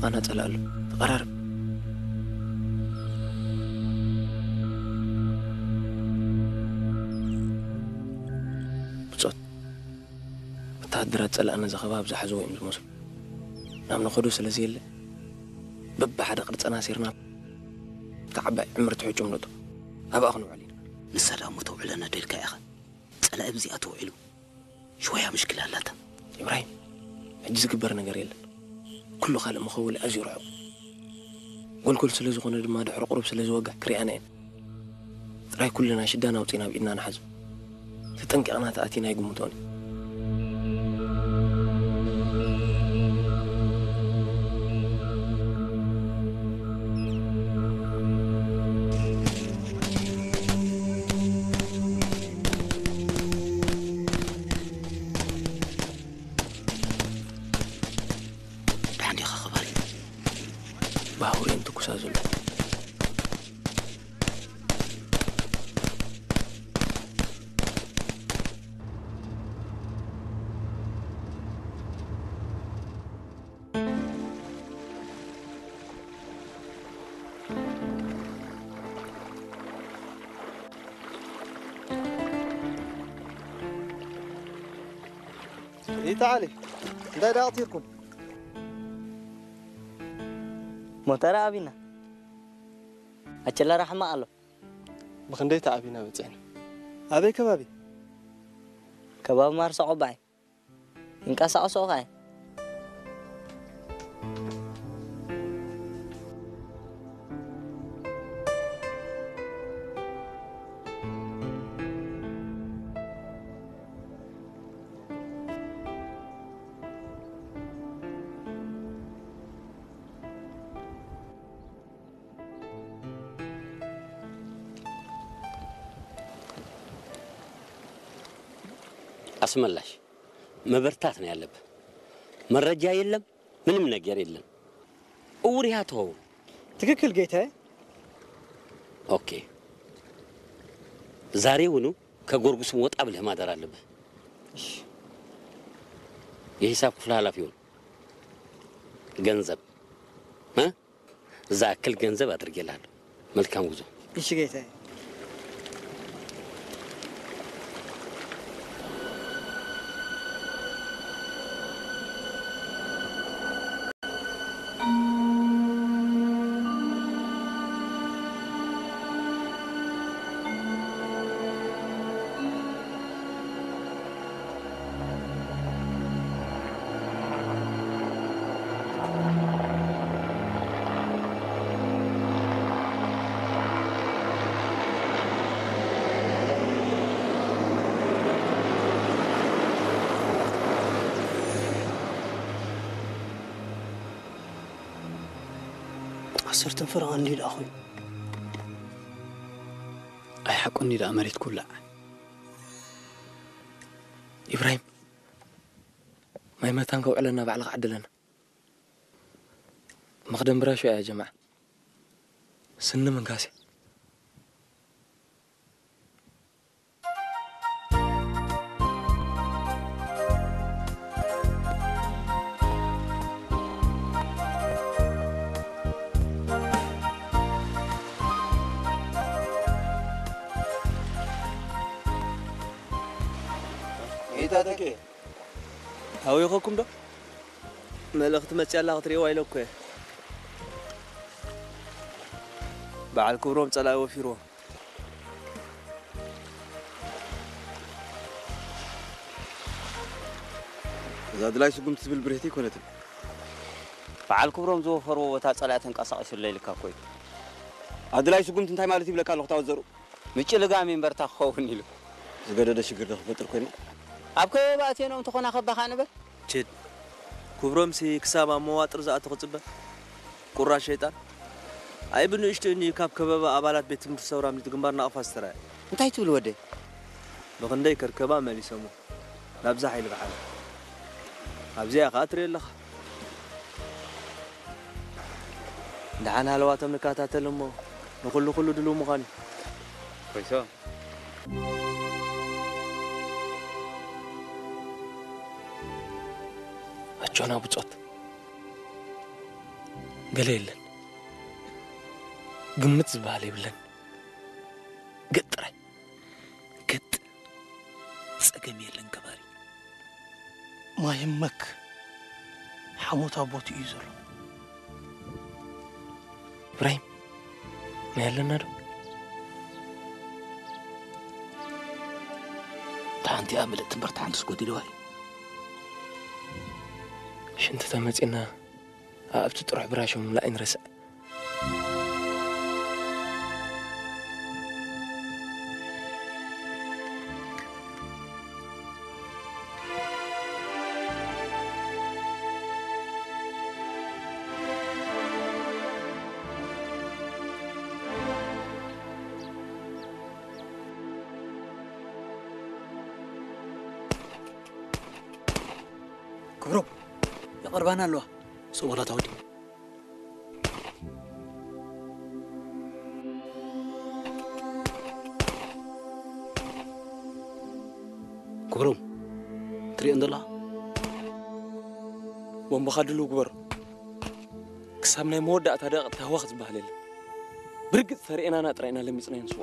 ኣና ጸላእሉ። ተቐራረብ። ብጾት። ወተሃደራት ጸላእና ዘኸባ ኣብ ዝሓዝዎ እዮም ዝመስሉ። ናብ ነኸዶ ስለ ዘየለ፣ በብሓደ ቅርጽና ኣሲርና፣ እታ ዓባይ ዕምርቲ ሕጩም ነእቶ። ኣብኣ ክንውዕል ኢና። ንሳ ደኣ እሞ ተውዕለና ደልካ ኢኻ። ጸላኢ ብዚኣ ተውዒሉ። ሽወያ ምሽክላ ኣላታ። ኢብራሂም፣ ሕጂ ዝግበር ነገር የለን። ኩሉ ካልእ መኸወሊ ኣዝዩ ርሑቕ። ጎልጎል ስለ ዝኾነ ድማ ድሕሪ ቁሩብ ስለ ዝወግሕ ክሪኣና እየን። ጥራይ ኩልና ሽዳን ኣውጺና ኣብ ኢድና ንሓዞ። ተጠንቂቕና ተኣቲና ኣይግምቶን እዩ። ደሓን ዲኻ ኸባሪ? ባሁር እየን ትኩሳ ዘሎ። ኢታ ዓሊ፣ እንታይ ደኣ ኣቕቲርኩም? ሞተራ ኣቢና። ኣቸላ ራሕማ ኣሎ። ብኽንደይ ተኣቢና በጺሕና? ኣበይ ከባቢ? ከባቢ ማርሳ ቆባይ። ይንቀሳቐሱ ኸኣ። ኣስመላሽ፣ መበርታት ነው ያለብህ። መረጃ የለም፣ ምንም ነገር የለም። እውር ያተው። ትክክል ጌታዬ። ኦኬ። ዛሬውኑ ከጎርጉስም ወጣ ብለህ ማደር አለብህ። እሺ። የሂሳብ ክፍል ኃላፊውን ገንዘብ እ? እዛ ያክል ገንዘብ አድርጌልሃለሁ። መልካም ጉዞ። እሺ ጌታዬ። ዓሰርተ ፈረቓ እንዲዩ ደኣ ኮይኑ። ኣይ ሓቁ እንዲዩ ደኣ መሬት ክውላዕ። ኢብራሂም፣ ማይ መታን ከውዕለና ባዕልኻ ዓድለና። መኽደም ብራሾ እያ ጀማዓ። ስኒ ምንካስ እያ። ጌታ ተኬ፣ ሃዊኸኩም ዶ? መልእኽቲ መጽያ ኣላ ክትርእይዋ ኢለ እኮ እየ። በዓል ክብሮም ጸላኢ ወፊርዎ። እዛ ኣድላይ ስጉምቲ ትብል ብርህቲ ኣይኮነትን። በዓል ክብሮም ዝወፈርዎ ቦታ ጸላኢ ተንቀሳቒሱለይ ኢልካ እኮ እዩ። ኣድላይ ስጉምቲ እንታይ ማለት ይብለካ ኣለኹ ታወዘሩ? ምጭልጋም እዩ እምበርታ ክኸውን ኢሉ። ዝገደደ ሽግር ዶ ክፈጥር ኮይኑ? ኣብ ከበባ ኣትየኖም ተኾና ከባኻ ንበል። ችድ። ክብሮምሲ ክሳብ ኣብ መዋጥር ዝኣቱ ክጽበ? ቁራሽ ሸይጣን። ኣይ ብንእሽቱ እንድዩ ካብ ከበባ ኣባላት ቤት ትምህርቲ ሰውራ ኣምሊጡ ግንባር ናቕፋ ዝተራእየ። እንታይ ትብል ወደይ? ብኽንደይ ከርከባ መሊሶሞ። ናብዛ ሓይሊ ክሓል። ኣብዚኣ ኸኣ ትርኢ ኣለኻ። ደሓን ሃለዋቶም ንከታተል እሞ ንኹሉ ኩሉ ድልው ምዃን እዩ። ርኢቶ። ኣጆና ብጾት። ገለ የለን። ግምት ዝበሃል የብለን። ገጥ ጥራይ። ገጥ። ጸገም የለን ከባሪ። ማይ መክ ሓሞት ኣብ ቦትኡ እዩ ዘሎ። ኢብራሂም፣ ናይ ኣለና ዶ? እታ ሓንቲኣ ምልእቲ እምበር እታ ሓንቲስ ጎዲልዋ እዩ። ሽንቲ ተመጺና ኣብቲ ጥሩሕ ብራሾ ምምላእ ኣይንረስዕ። ክብሮም፣ ይቐርባና ኣለዋ። ጽቡቕ ተወዲ። ክብሮም፣ ትሪኦ እንዶ ኣለኻ? ቦምባኻ ድልው ግበር። ክሳብ ናይ መወዳእታ ደቂቕ ታህዋኽ ዝበሃል የለን። ብርግጽ ተርእየናና ጥራይ ኢና ለሚጽናዮ ንስዋ።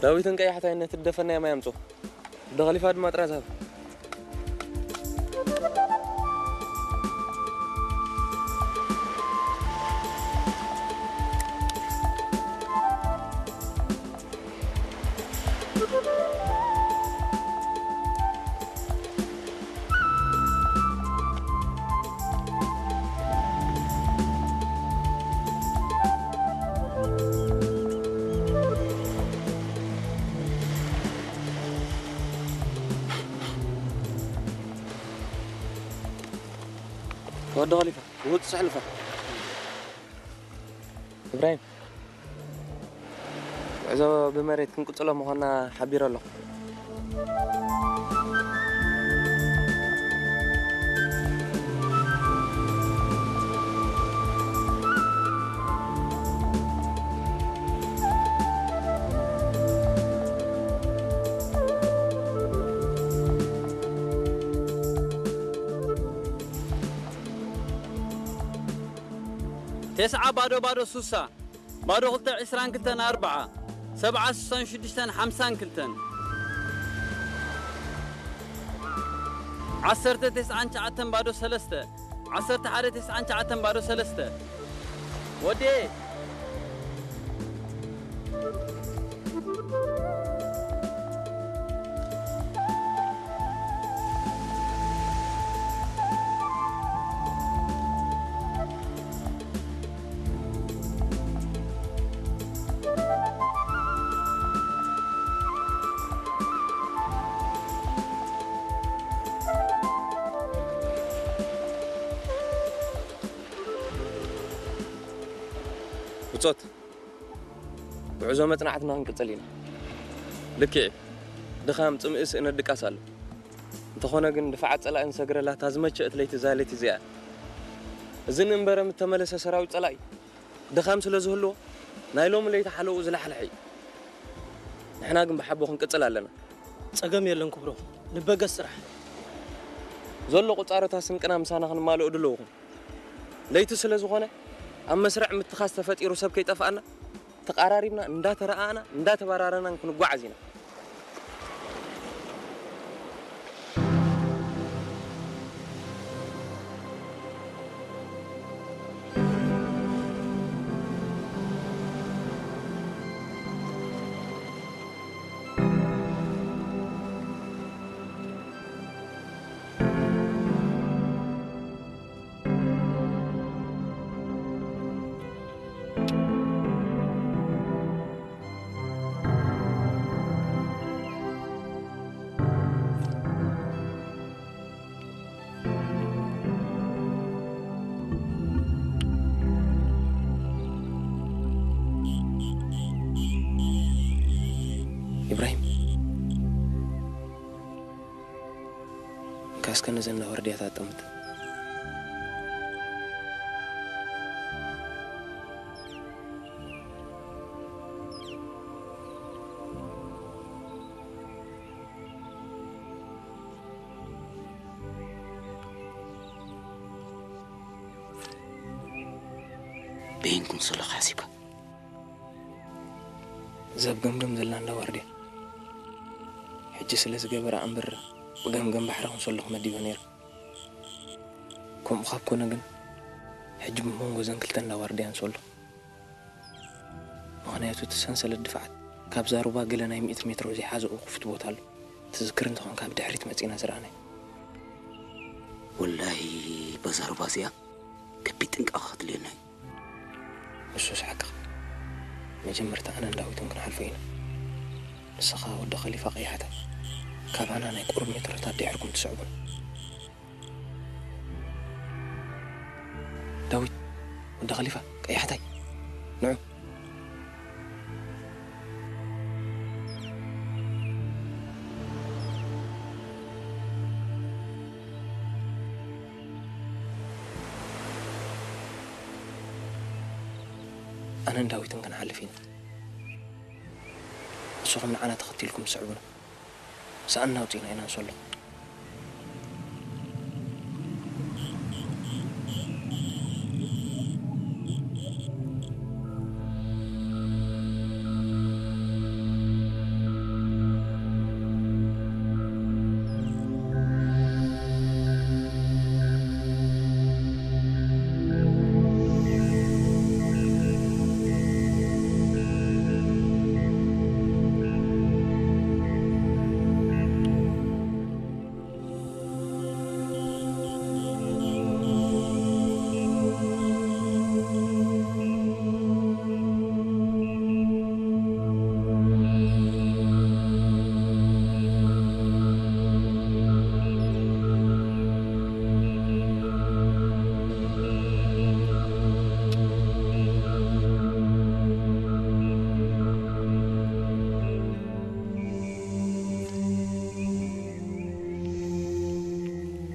ዳዊትን ቀያሕታይን ነቲ ዝደፈናዮ ማይ ኣምጽኡ። ደኸሊፋ ድማ ጥራዝ ሃብ። ወዲ ኸሊፋ፣ ብህጹጽ ሕልፋ። እብራሂም፣ ጉዕዞ ብመሬት ክንቅጽሎ ምዃንና ሓቢረ ኣለኹ። ተስዓ ባዶ ባዶ ሱሳ፣ ባዶ ክልተ ዕስራን ክልተን ኣርብዓ፣ ሰብዓ ስሳን ሽዱሽተን ሓምሳን ክልተን፣ ዓሰርተ ተስዓን ትሽዓተን ባዶ ሰለስተ፣ ዓሰርተ ሓደ ተስዓን ትሽዓተን ባዶ ሰለስተ። ወዴ! ብጾት፣ ጉዕዞ መጽናዕትና ክንቅጽል ኢና። ልክዕ፣ ድኻም፣ ጽምኢ፣ ስእነት ድቃስ ኣሎ። እንተኾነ ግን፣ ድፋዓት ጸላኢ ንሰግረላ እታ ዝመቸእት ለይቲ እዛ ለይቲ እዚኣ እያ። እዚ ንእምበረ ምተመለሰ ሰራዊት ጸላኢ ድኻም ስለ ዝህልዎ፣ ናይ ሎሚ ለይቲ ሓለውኡ ዝላሕልሐ እዩ። ንሕና ግን ብሓቦ ክንቅጽል ኣለና። ጸገም የለን ክብሮም፣ ንበገስ ጥራሕ። ዘሎ ቁጻሮታት ስንቅና ምሳና ክንማልኦ ድልው ኩን። ለይቲ ስለ ዝኾነ፣ ኣብ መስርዕ ምትኻስ ተፈጢሩ ሰብ ከይጠፍኣና፣ ተቓራሪብና፣ እንዳተረኣኣና፣ እንዳተባራረናን ክንጓዓዝ ኢና። ኢብራሂም፣ እንካ እስከ ነዘን ዋርድያታት ኣጠምት። በይን ኩንሰሎ ሓሲብካ? እዛ ኣብ ገምገም ዘላ እንዳ ዋርድያ ሕጂ ስለ ዝገበራ እምበር፣ ብገምገም ባሕሪ ኩንሰሎ ክመዲባ ነይራ። ከምኡ ካብ ኮነ ግን፣ ሕጂ ብመንጎ እዘን ክልተ እንዳ ዋርድያን ሰሎ። ምኽንያቱ እቲ ሰንሰለት ድፋዓት ካብዛ ሩባ ገለ ናይ ሚእቲ ሜትሮ ዘይሓዘኡ ክፉት ቦታ ኣሎ። ትዝክር እንተኾንካ፣ ብድሕሪት መጺና ዝረኣናዮ። ወላሂ፣ በዛ ሩባ እዚኣ ከቢድ ጥንቃቐ ከድልየና እዩ። ንሱስ ሓቅኻ። መጀመርታ ኣነን ዳዊትን ክንሓልፎ ኢና። ንስኻ ወዲ ኸሊፋ ቀያሕታ፣ ካባና ናይ ቁሩብ ሜትሮታት ድሕርኩም ትስዕቡን። ዳዊት፣ ወዲ ኸሊፋ ቀያሕታይ፣ ንዑ። ኣነን ዳዊትን ክንሓልፍ ኢና። ንስኹም ንዓና ተኸቲልኩም ትስዕቡና። ሰኣን ኣውጺእና ኢና ንሰሎ።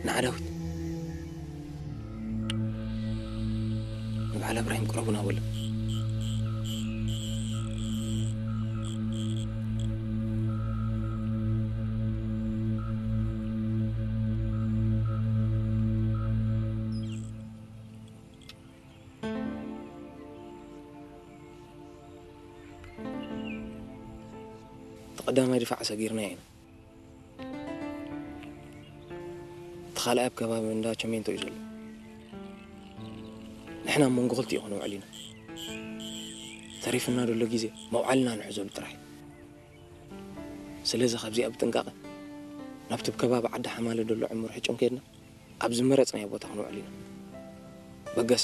ንዓ ዳዊት፣ ንበዓል እብራሂም ቅረቡና በሎ። እቲ ቀዳማይ ድፋዕ ሰጊርናዮ ኢና። እቲ ካልኣይ ኣብ ከባቢ እንዳ ቸሜንቶ እዩ ዘሎ። ንሕና ኣብ መንጎ ክልቲኡ ክንውዕል ኢና። ተሪፍና ዘሎ ግዜ መውዓልና ንሕዘሉ ጥራሕ እዩ። ስለዚ ካብዚኣ ብጥንቃቐ ናብቲ ኣብ ከባቢ ዓዲ ሓማለ ዘሎ ዕሙር ሕጭን ከድና ኣብ ዝመረጽናዮ ቦታ ክንውዕል ኢና። በገስ።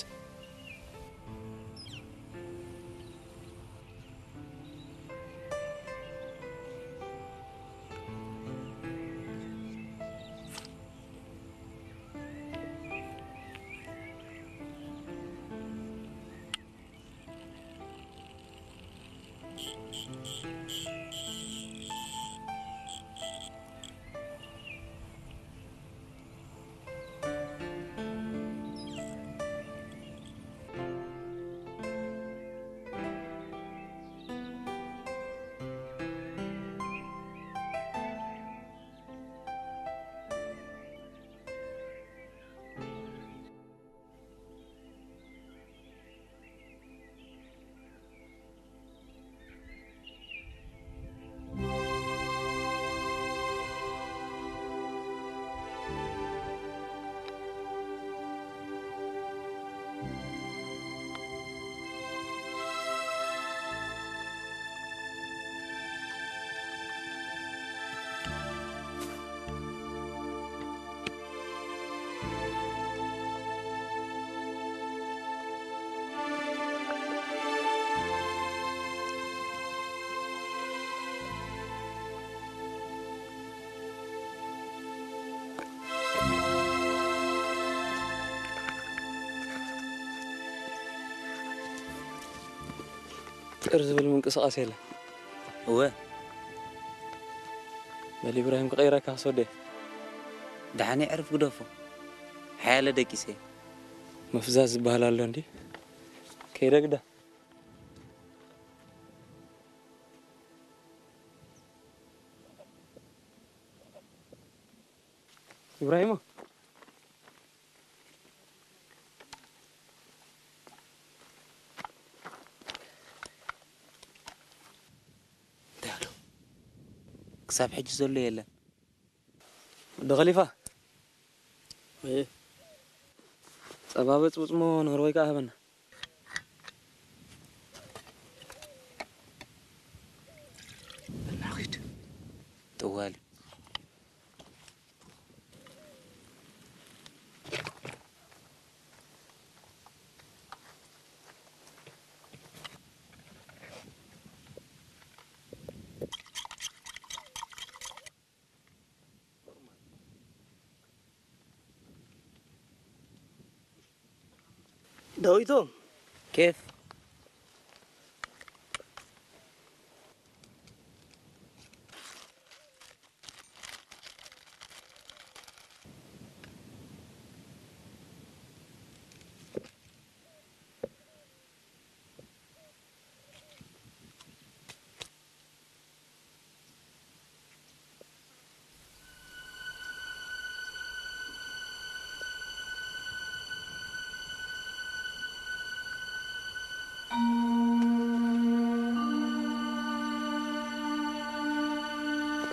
ቅር ዝብል ምንቅስቓስ የለን። እወ፣ በል ኢብራሂም ክቐይረካ ክሰዶ። ደሓን የዕርፍ ግደፎ። ሓያለ ደቂሰ። ምፍዛዝ ዝበሃል ኣሎ እንዲ። ከይደ ግዳ። ኢብራሂሞ። እንታይ ኣሎ? ክሳብ ሕጂ ዘሎ የለን። ወዲ ኸሊፋ። ወይ። ጸባ በጽብጽሞ ንህርወይ ከኣ ሃበና። በልና ኺድ። ጥዋሊ። ዳዊቶም። ኬፍ።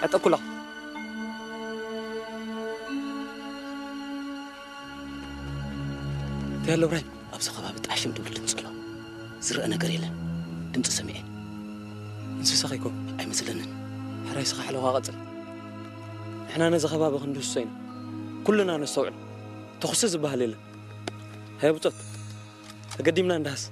ቀጠኩላ። እንታይ ኣሎ ብራሂም? ኣብዚ ከባቢ ጣሽም ድብል ድምፂ ኣሎ። ዝረአ ነገር የለን። ድምፂ ሰሚዐ። እንስሳ ኸይኮ? ኣይመስለንን። ሕራይ ስኻ ሓለዋ ቀፅል። ንሕና ነዚ ከባቢ ክንድህስሶ ኢና። ኩልና ነስተውዕል። ተኹሲ ዝበሃል የለን። ሃየ ብጾት። ተገዲምና እንዳሃስ።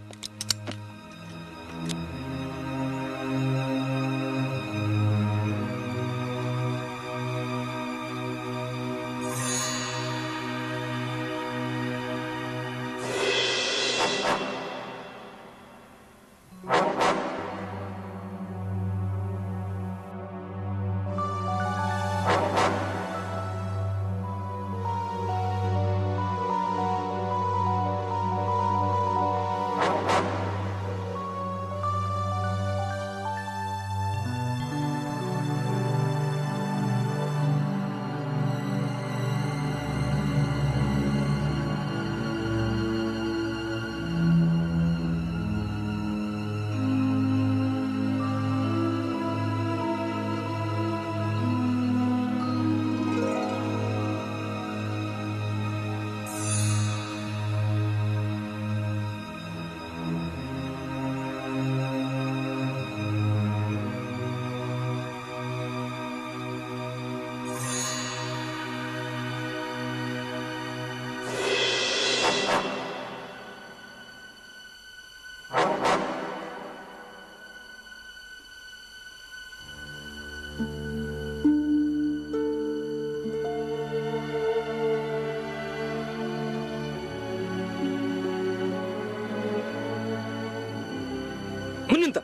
ምን እንተ?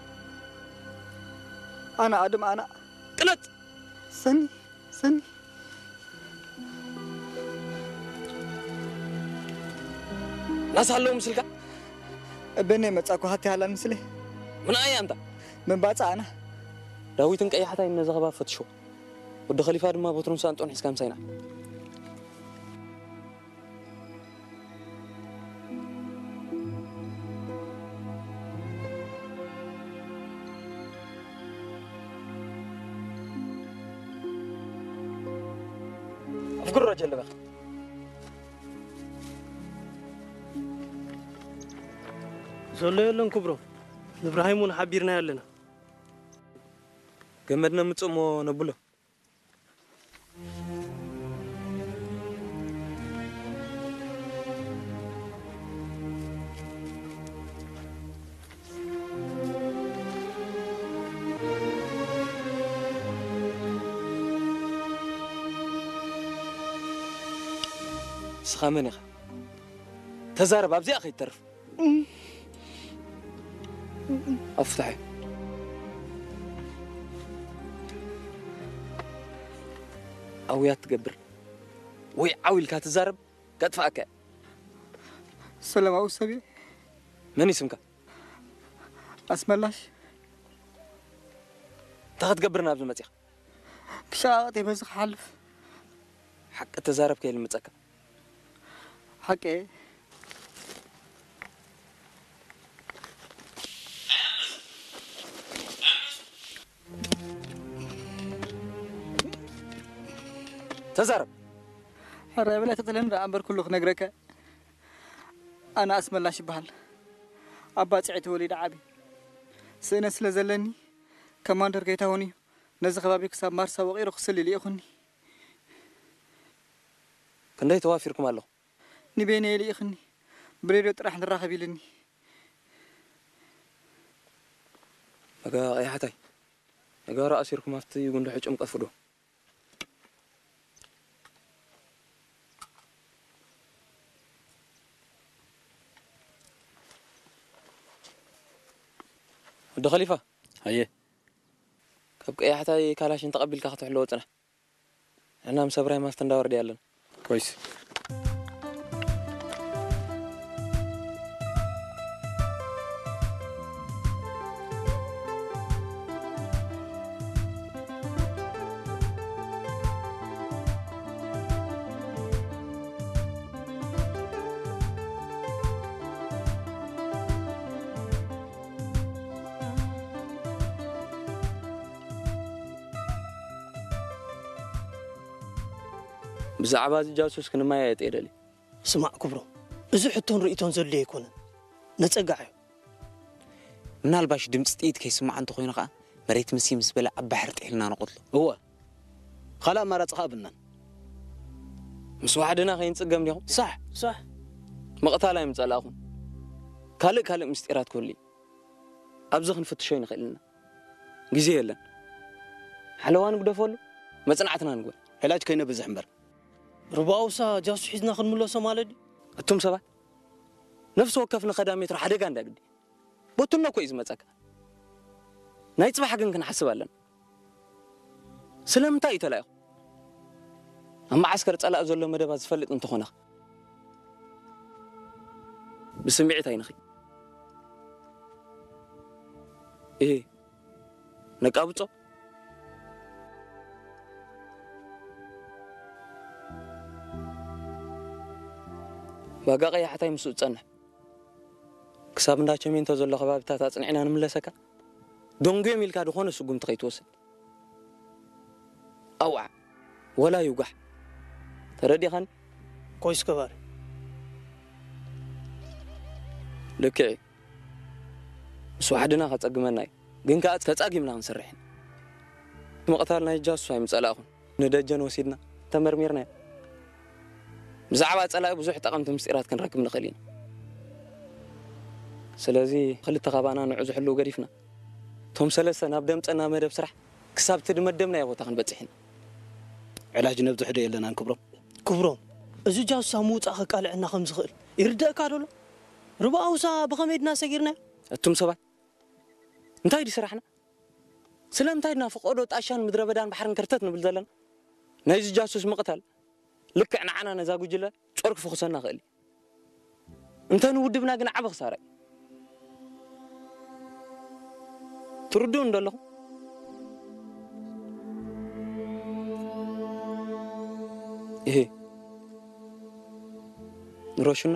ኣና ኣድም ኣና። ቅነጥ! ሰኒ፣ ሰኒ። ናሳ ኣለዉ ምስልካ? እበነ መጻኩ ሃቲ ሃላል ምስለ። ምን ኣያ እንታ? ምን ባጻ ኣና? ዳዊትን ቀያሕታይን ነዚ ኸባብ ፈትሽዎ። ወዲ ኸሊፋ ድማ ቦትሮን ሳንጦን ሒዝካ ምሳይና። ኣፍግሮ ጀለበ። ዘሎ የለን ክብሮ። ንብራሂም እውን ሓቢርና ኣለና። ገመድ ነምጽእ እሞ ነብሎ። ንስኻ መን ኢኻ? ተዛረብ፣ ኣብዚኣ ከይትተርፍ። ኣፍትሐ። ኣውያት ትገብር ወይ ዓው ኢልካ ትዛረብ፣ ከጥፍኣካ እየ። ሰላማዊ ሰብ እየ። መን እዩ ስምካ? ኣስመላሽ። እንታይ ክትገብር ናብዚ መጺኻ? ክሸቓቕጥ እየ በዚ ክሓልፍ። ሓቂ ተዛረብካ እየ ልምጸካ። ሓቂ እየ። ተዛረብ። ሕራይ በለ ትጥልን ደኣ እምበር ኩሉ ክነግረካ። ኣነ ኣስመላሽ ይበሃል። ኣብ ባጽዕ ተወሊደ ዓብየ። ስእነት ስለ ዘለኒ፣ ኮማንደር ጌታሁን እዩ ነዚ ከባቢ ክሳብ ማርሳ ወቒሩ ክስሊ ልኢኹኒ። ክንደይ ተዋፊርኩም ኣለኹም? ንቤነይ ልኢኽኒ። ብሬድዮ ጥራሕ ንራኸብ ኢልኒ። ነጋ ቀያሕታይ፣ ነጋሮ ኣሲርኩም ኣብቲ ጉንዲ ሕጩም ቀፍዶ። ወዲ ኸሊፋ። ኣየ። ካብ ቀያሕታይ ካላሽን ተቐቢልካ ክትሕልዎ ጽናሕ። ንሕና ምስ እብራሂም ኣብቲ እንዳ ወርዲ ኣለና። ኮይስ። ብዛዕባ እዚ ጃሱስ ክንመያየጥ እየ ደልየ። ስማዕ ክብሮም፣ እዚ ሕቶን ርእይቶን ዘድልዮ ኣይኮነን። ነጸግዓ እዩ። ምናልባሽ ድምፂ ጥይት ከይስማዕ እንተኾይኑ ኸዓ መሬት ምስ ምስ በለ ኣብ ባሕሪ ጥሒልና ንቐትሎ። እወ፣ ካልእ ኣማራፂ ኸዓ ብናን። ምስ ዋሕድና ከይንፅገም ዲኹም? ሳሕ። ሳሕ። ምቕታል ኣይምፀላእኹን። ካልእ ካልእ ምስጢራት ክህሉ እዩ። ኣብዚ ክንፍትሾ ኣይንኽእልን ኢና። ግዜ የለን። ሓለዋ ንግደፈሉ፣ መጽናዕትና ንግበር። ዕላጅ ከይነብዝሕ እምበር። ሩባ ኣውሳ ጃሱስ ሒዝና ክንምለሶ ማለት ድዩ? እቱም ሰባት፣ ነፍሲ ወከፍ ንኸዳ ሜትሮ ሓደጋ እንዳ ግዲ። ቦቱና እኮ እዩ ዝመጸካ። ናይ ጽባሕ ግን ክንሓስብ ኣለና። ስለምንታይ እዩ ተላኢኹ? ኣብ መዓስከር ጸላኢ ዘሎ መደባት ዝፈልጥ እንተኾነ፣ ብስምዒት ኣይንኺ። እሄ፣ ነቃብጾ። ዋጋ ቀያሕታይ ምስኡ ዝጸንሕ። ክሳብ እንዳ ቸሜንቶ ዘሎ ከባቢታት ኣጽኒዕና ንምለሰካ፣ ደንጉዮም ኢልካ ዝኾነ ስጉምቲ ከይትወስድ። ኣውዓ፣ ወላ ይውጋሕ። ተረዲኻኒ? ኮይስ ከባሪ። ልክዕ እዩ። ምስ ዋሕድና ከጸግመና እዩ። ግን ከኣ ተጻጊምና ክንሰርሕ ኢና። ምቕታል ናይ ጃሱስ ኣይምጸላእኹን። ንደጀን ወሲድና ተመርሚርና ኢና። ብዛዕባ ጸላኢ ብዙሕ ጠቐምቲ ምስጢራት ክንረክብ ንኽእል ኢና። ስለዚ ክልተ ካባና ንዑ ዝሕልው ገዲፍና፣ እቶም ሰለስተ ናብ ደምጸና መደብ ስራሕ ክሳብ እቲ ድመደብናዮ ቦታ ክንበጽሕ ኢና። ዕላጅ ነብዝሕ ዶ የለናን ክብሮም? ክብሮም፣ እዚ ጃሱስ ኣብ ምውጻእ ከቃልዐና ከም ዝኽእል ይርደእካ ዶ ኣሎ? ርብኣውሳ ብኸመይ ድና ሰጊርናዮ? እቱም ሰባት፣ እንታይ ድዩ ስራሕና? ስለምንታይ ድና ፈቐዶ ጣሻን ምድረ በዳን ባሕርን ከርተት ንብል ዘለና? ናይዚ ጃሱስ ምቕታል ልክዕ ንዓና ነዛ ጉጅለ ጾር ክፍኹሰና ክእል እዩ። እንተ ንውድብና ግን ዓቢ ክሳራ እዩ። ትርድኡ እንዶ ኣለኹም? እሄ፣ ንረሽኖ።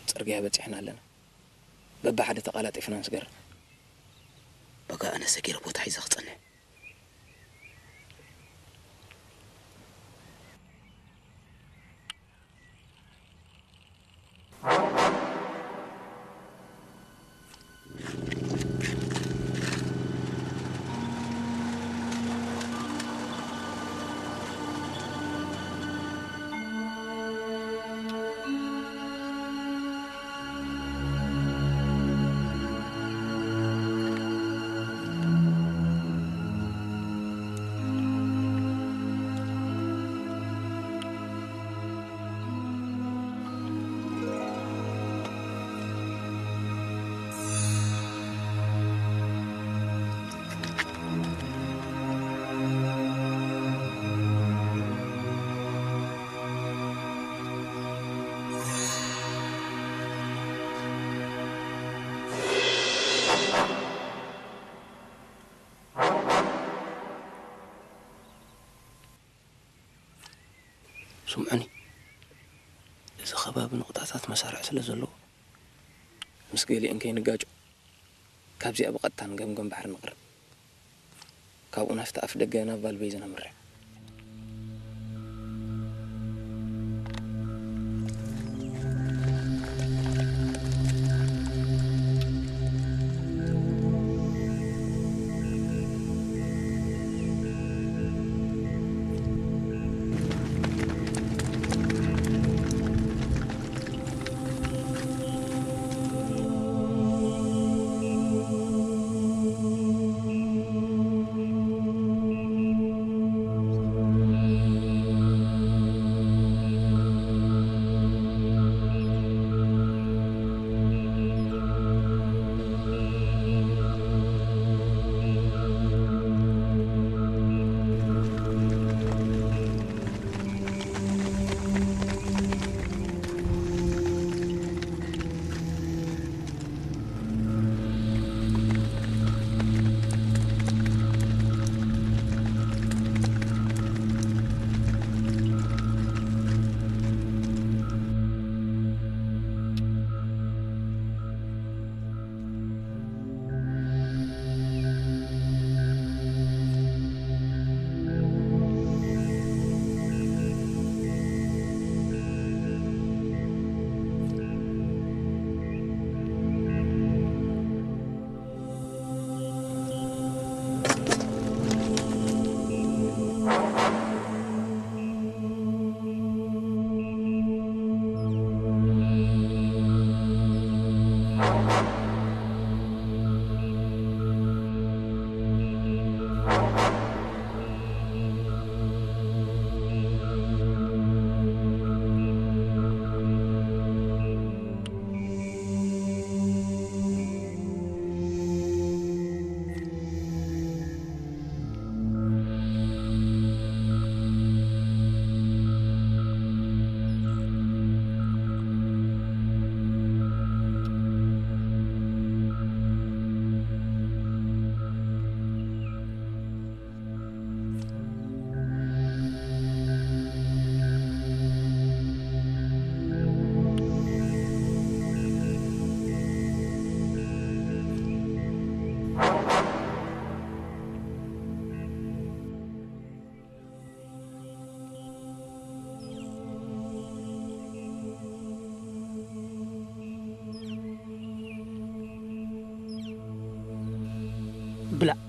ጽርግያ በጺሕና ኣለና። በብሓደ ተቓላጢፍና ንስገር። በቃ ኣነ ሰጊረ ቦታ ሒዘ ክጸንሕ። ስምዑኒ፣ እዚ ከባቢ ንቑጣታት መሳርዕ ስለ ዘለዎ፣ ምስ ገሊአን ከይንጋጮ፣ ካብዚኣ ብቐጥታ ንገምገም ባሕሪ ንቕርብ። ካብኡ ናብቲ ኣፍ ደገ ናብ ቫልቤይዘ ነምርሕ። ብላዕ።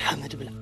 ሓመድ ብላዕ።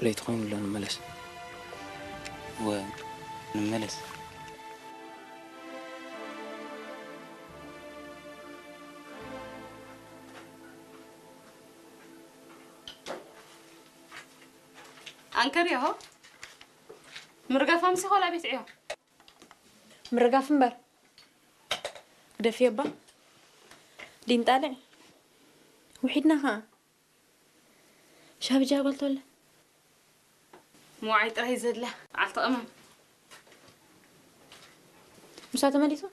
ለይቲ ኮይኑ ኣሎ፣ ንመለስ። እወ፣ ንመለስ። ኣንከር ያሆ ምርጋፍ ኣምሲ ኾላ ቤት ዕዮ። ምርጋፍ እምበር። ግደፍዮ እባ። ዲንጣልዕ። ውሒድና ኸዓ። ሻብጃ ጓል ተወለ። ምውዓይ ጥራይ ዘድልያ በዓልቲ ቀመም። ምሳ ተመሊሱ?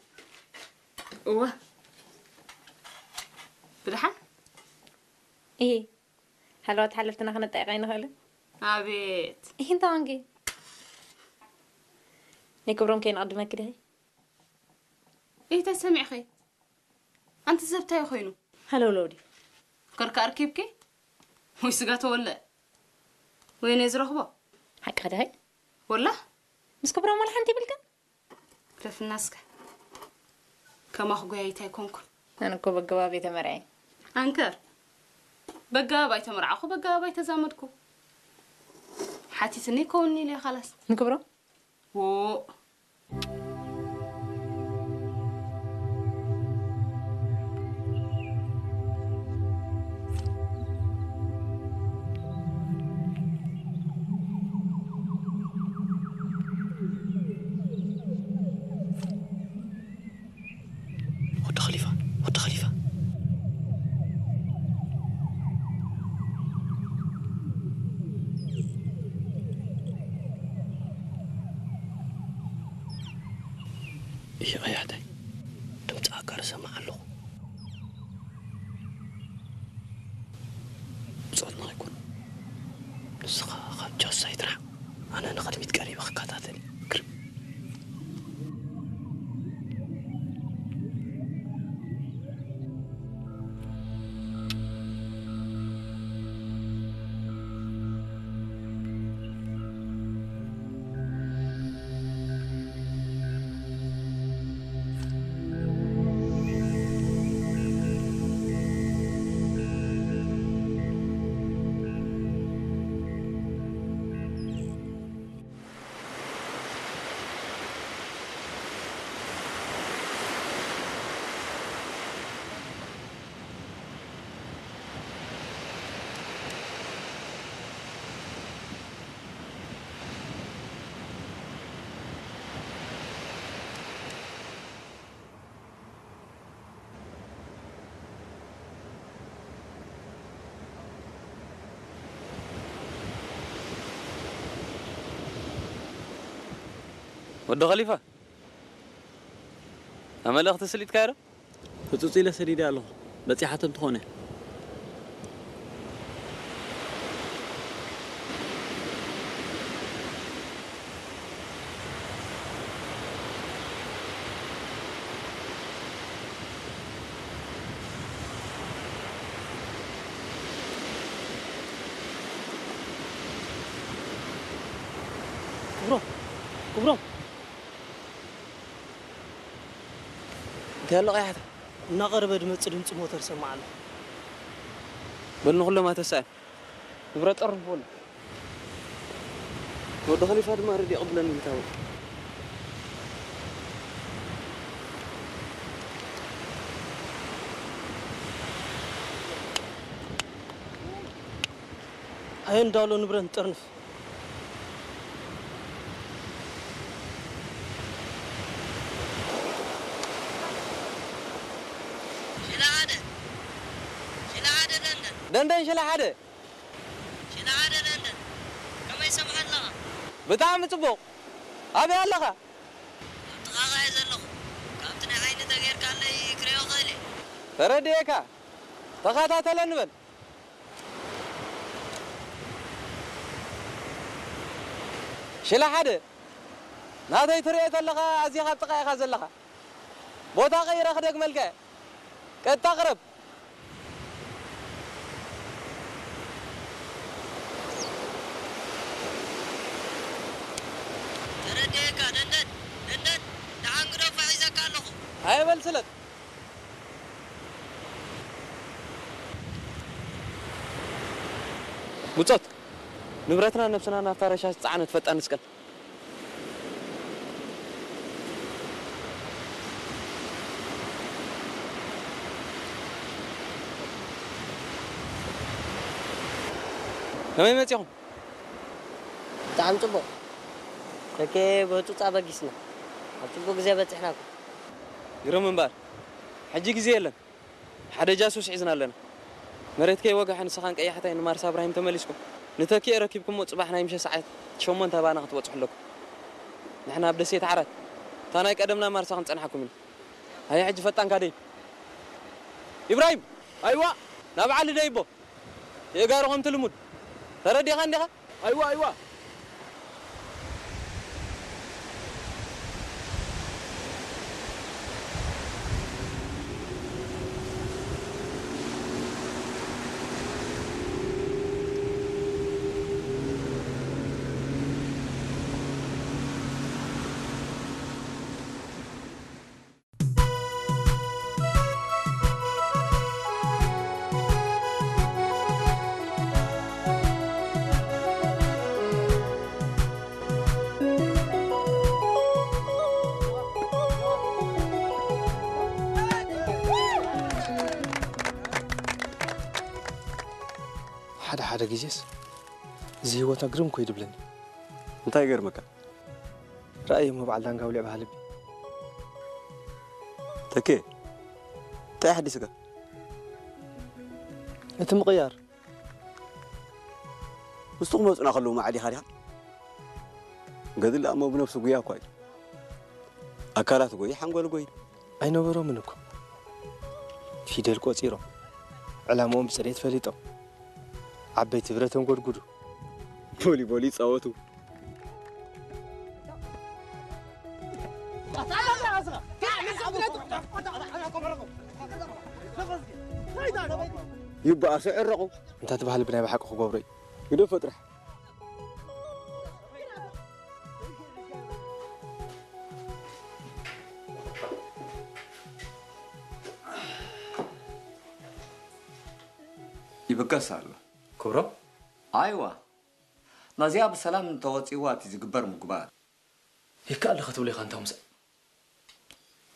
እወ። ብደሓን? እሂ። ሃለዋት ሓለፍትና ክነጣይቕ ኣይንኽእልን? ኣቤት። እሂ፣ እንታይ ኮንኪ? ናይ ክብሮም ከይንቕድመኪ ድኺ? እሂ፣ እንታይ ሰሚዕኺ? ኣንቲ ዘብታይ ኮይኑ? ሃለውለው ድዩ? ከርካ ኣርኪብኪ? ወይ ስጋ ተወልዕ? ወይ ነይ ዝረኽቦ? ሓቂ ድኺ? ወላ? ምስ ክብሮም ዋላ ሓንቲ ይብልክን? ክለፍና እስከ። ከማኹ ጎያይት ኣይኮንኩን። ኣነ እኮ በገባብ ተመርዐ። ኣንከር። በገባብ ኣይተመርዓኹ፣ በገባብ ኣይተዛመድኩ። ሓቲትኒ ይከውንኒ ኢለ ኻላስ። ንክብሮም? ዎ። ወዲ ኸሊፋ፣ ወዲ ኸሊፋ። እሺ፣ ቀያሕተይ፣ ድምፂ ኣጋር እሰምዕ ኣለኹ። ብጾትና ኣይኮን። ንስኻ ካብ ጃስ ኣይትርሓቕ። ኣነ ንቕድሚት ቀሪበ ክከታተል እየ። ግርም። ወዲ ኸሊፋ፣ ኣብ መልእኽቲ ስሊጥካዮ ዶ? ህጹጽ ኢለ ሰዲደ ኣለኹ። በጺሓቶ እንተኾነ። ክብሮም፣ ክብሮም። እንታይ ኣሎ ቀያሕታ? እናቐረበ ድመጽእ ድምጺ ሞተር ሰማዕ ኣሎ። በል ንኹሎም ኣተሳእን። ንብረት ጠርንፎ ኣሎ። ወዲ ኸሊፋ ድማ ረድዮ ይቕብለኒ ይታወቅ። ኣየ እንዳሎ ንብረት ንጠርንፍ። ሽለ ሓደ፣ ሽለ ሓደ ደንደን። ደንደን ሽለ ሓደ። ሽለ ሓደ ደንደን። ከመይ ሰምዐ ኣለኻ? ብጣዕሚ ጽቡቕ። ኣበይ ኣለኻ? ኣብ ጥቓኻ እየ ዘለኹ። ካብቲ ናይ ዓይኒ ተገይርካለይ ክርእዮ እኽእል እየ። ተረዲኤካ። ተኸታተለኒ በል። ሽለ ሓደ፣ ናተይ ትርእዮ ተለኻ ኣዚኻ ኣብ ጥቓ ኢኻ ዘለኻ። ቦታ ቀይረ ክደግመልካ እየ። ቀጥታ ቅረብ። ተረዲኤካ፣ ደንደን፣ ደንደን፣ ደሓን ግደፎ፣ ሒዘካ ኣለኹ። ኣይበል ስለት። ብጾት፣ ንብረትና ነብስና ናብታ ረሻሽ ዝጸዓነት ፈጣን ንስቀል። ከመይ መጺኹም? ብጣዕሚ ጽቡቕ። ደቂ ብህጹጽ ኣበጊስና። ኣብ ጽቡቕ ግዜ በጺሕናኩም። ግርም እምበኣር፣ ሕጂ ግዜ የለን። ሓደ ጃሱስ ሒዝና ኣለና። መሬት ከይወግሐ ንስኻን ቀያሕታይ ንማርሳ እብራሂም ተመሊስኩም። ንተኪኤ ረኪብኩሞ ጽባሕ ናይ ምሸት ሰዓት ሸሞንተ ባና ክትበጽሑ ኣለኩም። ንሕና ኣብ ደሴት ዓራት እታ ናይ ቀደምና ማርሳ ክንጸንሓኩም ኢና። ሃየ ሕጂ ፈጣንካ ደይ። ኢብራሂም! ኣይዋ! ናብ ዓሊ ደይቦ። የእጋሩ ከምቲ ልሙድ። ተረዲኻ እንዲኻ? ኣይዋ፣ ኣይዋ። ሓደ ሓደ ግዜስ እዚ ህይወትና ግርም እኮ እዩ ድብለኒ። እንታይ ይገርመካ? ረኣዮ እሞ በዓል ዳንጋ ውልዕ በሃሊ። ተኬ፣ እንታይ ሓዲስካ? እቲ ምቕያር። ምስቲ ክመጹና ከለዉ መዓዲኻ ዲኻ? ገድሊ ኣሞ ብነብሱ ጉያ እኳ እዩ። ኣካላት ጎይ ሓንጎል ጎይ። ኣይነበሮምን እኮ። ፊደል ቆጺሮም፣ ዕላምኦም ብጽሬት ፈሊጦም፣ ዓበይቲ ብረት ኣንጎድጉዱ። ቮሊቦል ይጻወቱ። ይበኣሱ፣ ይዕረቑ። እንታ ትበሃል ብናይ ብሓቂ ክገብሮ እዩ። ግደፎ ጥራሕ። ይብገስ ኣሎ። ክብሮ? ኣይዋ፣ ናዚኣ ብሰላም እንተወጺእዋ እቲ ዝግበር ምግባር። ይከኣል ዶ ክትብሎ ኢኻ እንታ ሙሳ?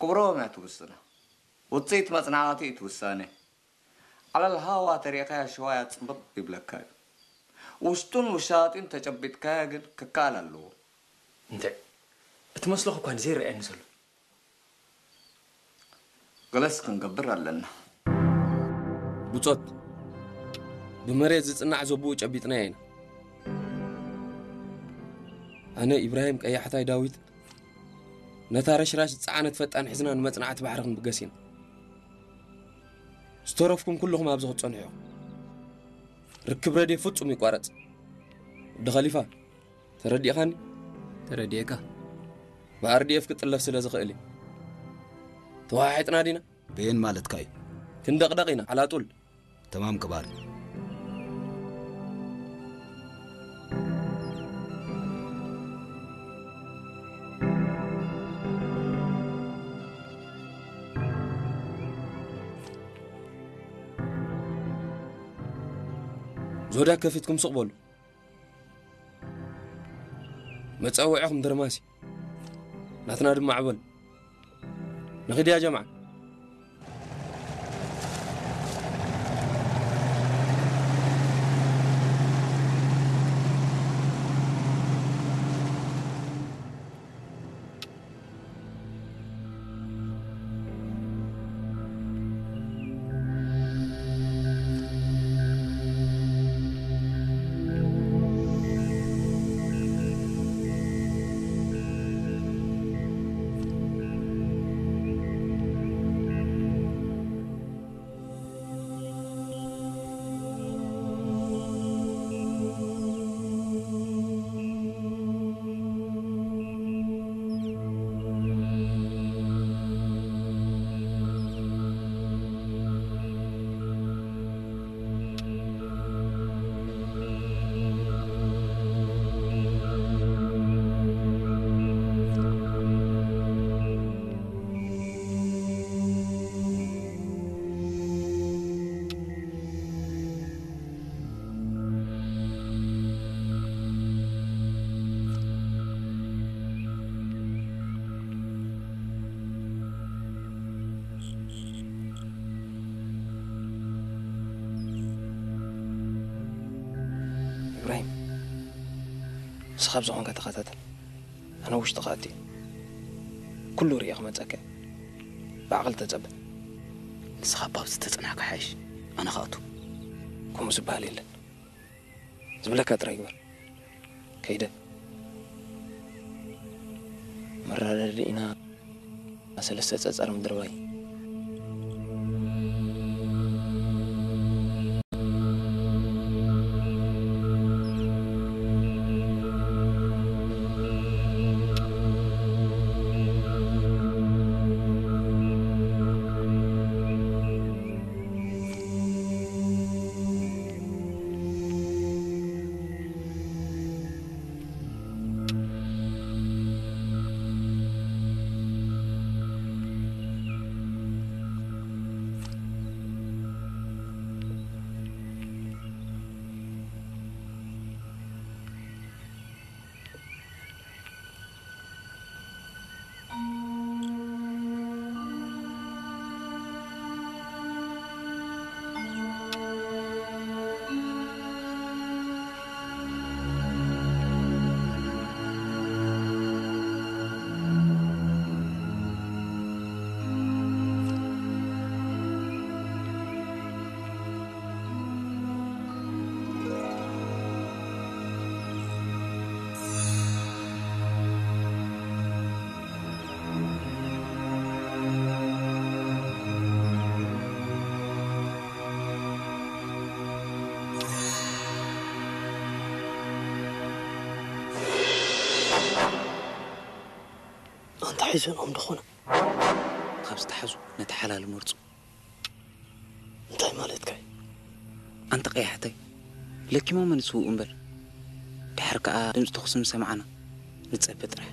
ክብሮ እያ ትውስና። ውጽኢት መጽናዕቲ እዩ ትውሳነ። ዓለል ሃዋ ተሪእካያ ሽዋያ ጽብቕ ይብለካ እዩ። ውሽጡን ውሻጢን ተጨቢጥካያ ግን ክከኣል ኣለዎ። እንተ እትመስለኹ እኳ ዘይረኣየኒ ዘሎ። ገለስ ክንገብር ኣለና። ብጾት፣ ብመሬት ዝጽናዕ ዘብኡ ጨቢጥናዮ ኢና። ኣነ፣ ኢብራሂም ቀያሕታይ ዳዊት፣ ነታ ረሽራሽ ዝጸዓነት ፈጣን ሒዝና ንመጽናዕቲ ባሕሪ ክንብገስ ኢና። ዝተረፍኩም ኩልኹም ኣብዚ ክትጸንሑ ኢኹም። ርክብ ረድዮ ፍጹም ይቋረጽ። ወዲ ኸሊፋ፣ ተረዲእኻኒ? ተረዲኤካ። ብ ኣር ዲ ኤፍ ክጥለፍ ስለ ዝኽእል እዩ። ተወሓሒጥና ዲና? በየን ማለትካ እዩ? ክንደቕደቕ ኢና፣ ዓላጡል። ተማም ክባር። ዞዳ ከፊትኩም ስቕ በሉ። መጸውዒኹም ድርማሲ፣ ናትና ድማ ዕበል። ንኺድ ያ ጀምዓ። ካብ ዝኾንካ ተኸታተል። ኣነ ውሽጢ ክኣቱ እየ። ኩሉ ርእየ ክመጸካ እየ። ብዓቕሊ ተጸበ። ንስኻ እባ ኣብዚ ተጸናሕካ ሓይሽ። ኣነ ክኣቱ። ከምኡ ዝበሃል የለን። ዝብለካ ጥራይ ግበር። ከይደ። መረዳድኢና ሰለስተ ጸጸር ምድርባይ። ኣንታ ሒዘንኦም ዝኾነ። ካብ ዝተሓዙ ነቲ ሓላል መርጹ። እንታይ ማለትካ እዩ? ኣንታ ቀያሕተይ፣ ለኪሞም ንስውኡ እምበር፣ ድሓር ከኣ ድምፂ ተኹሲ ምስ ሰማዕና ንጸበ ጥራሕ።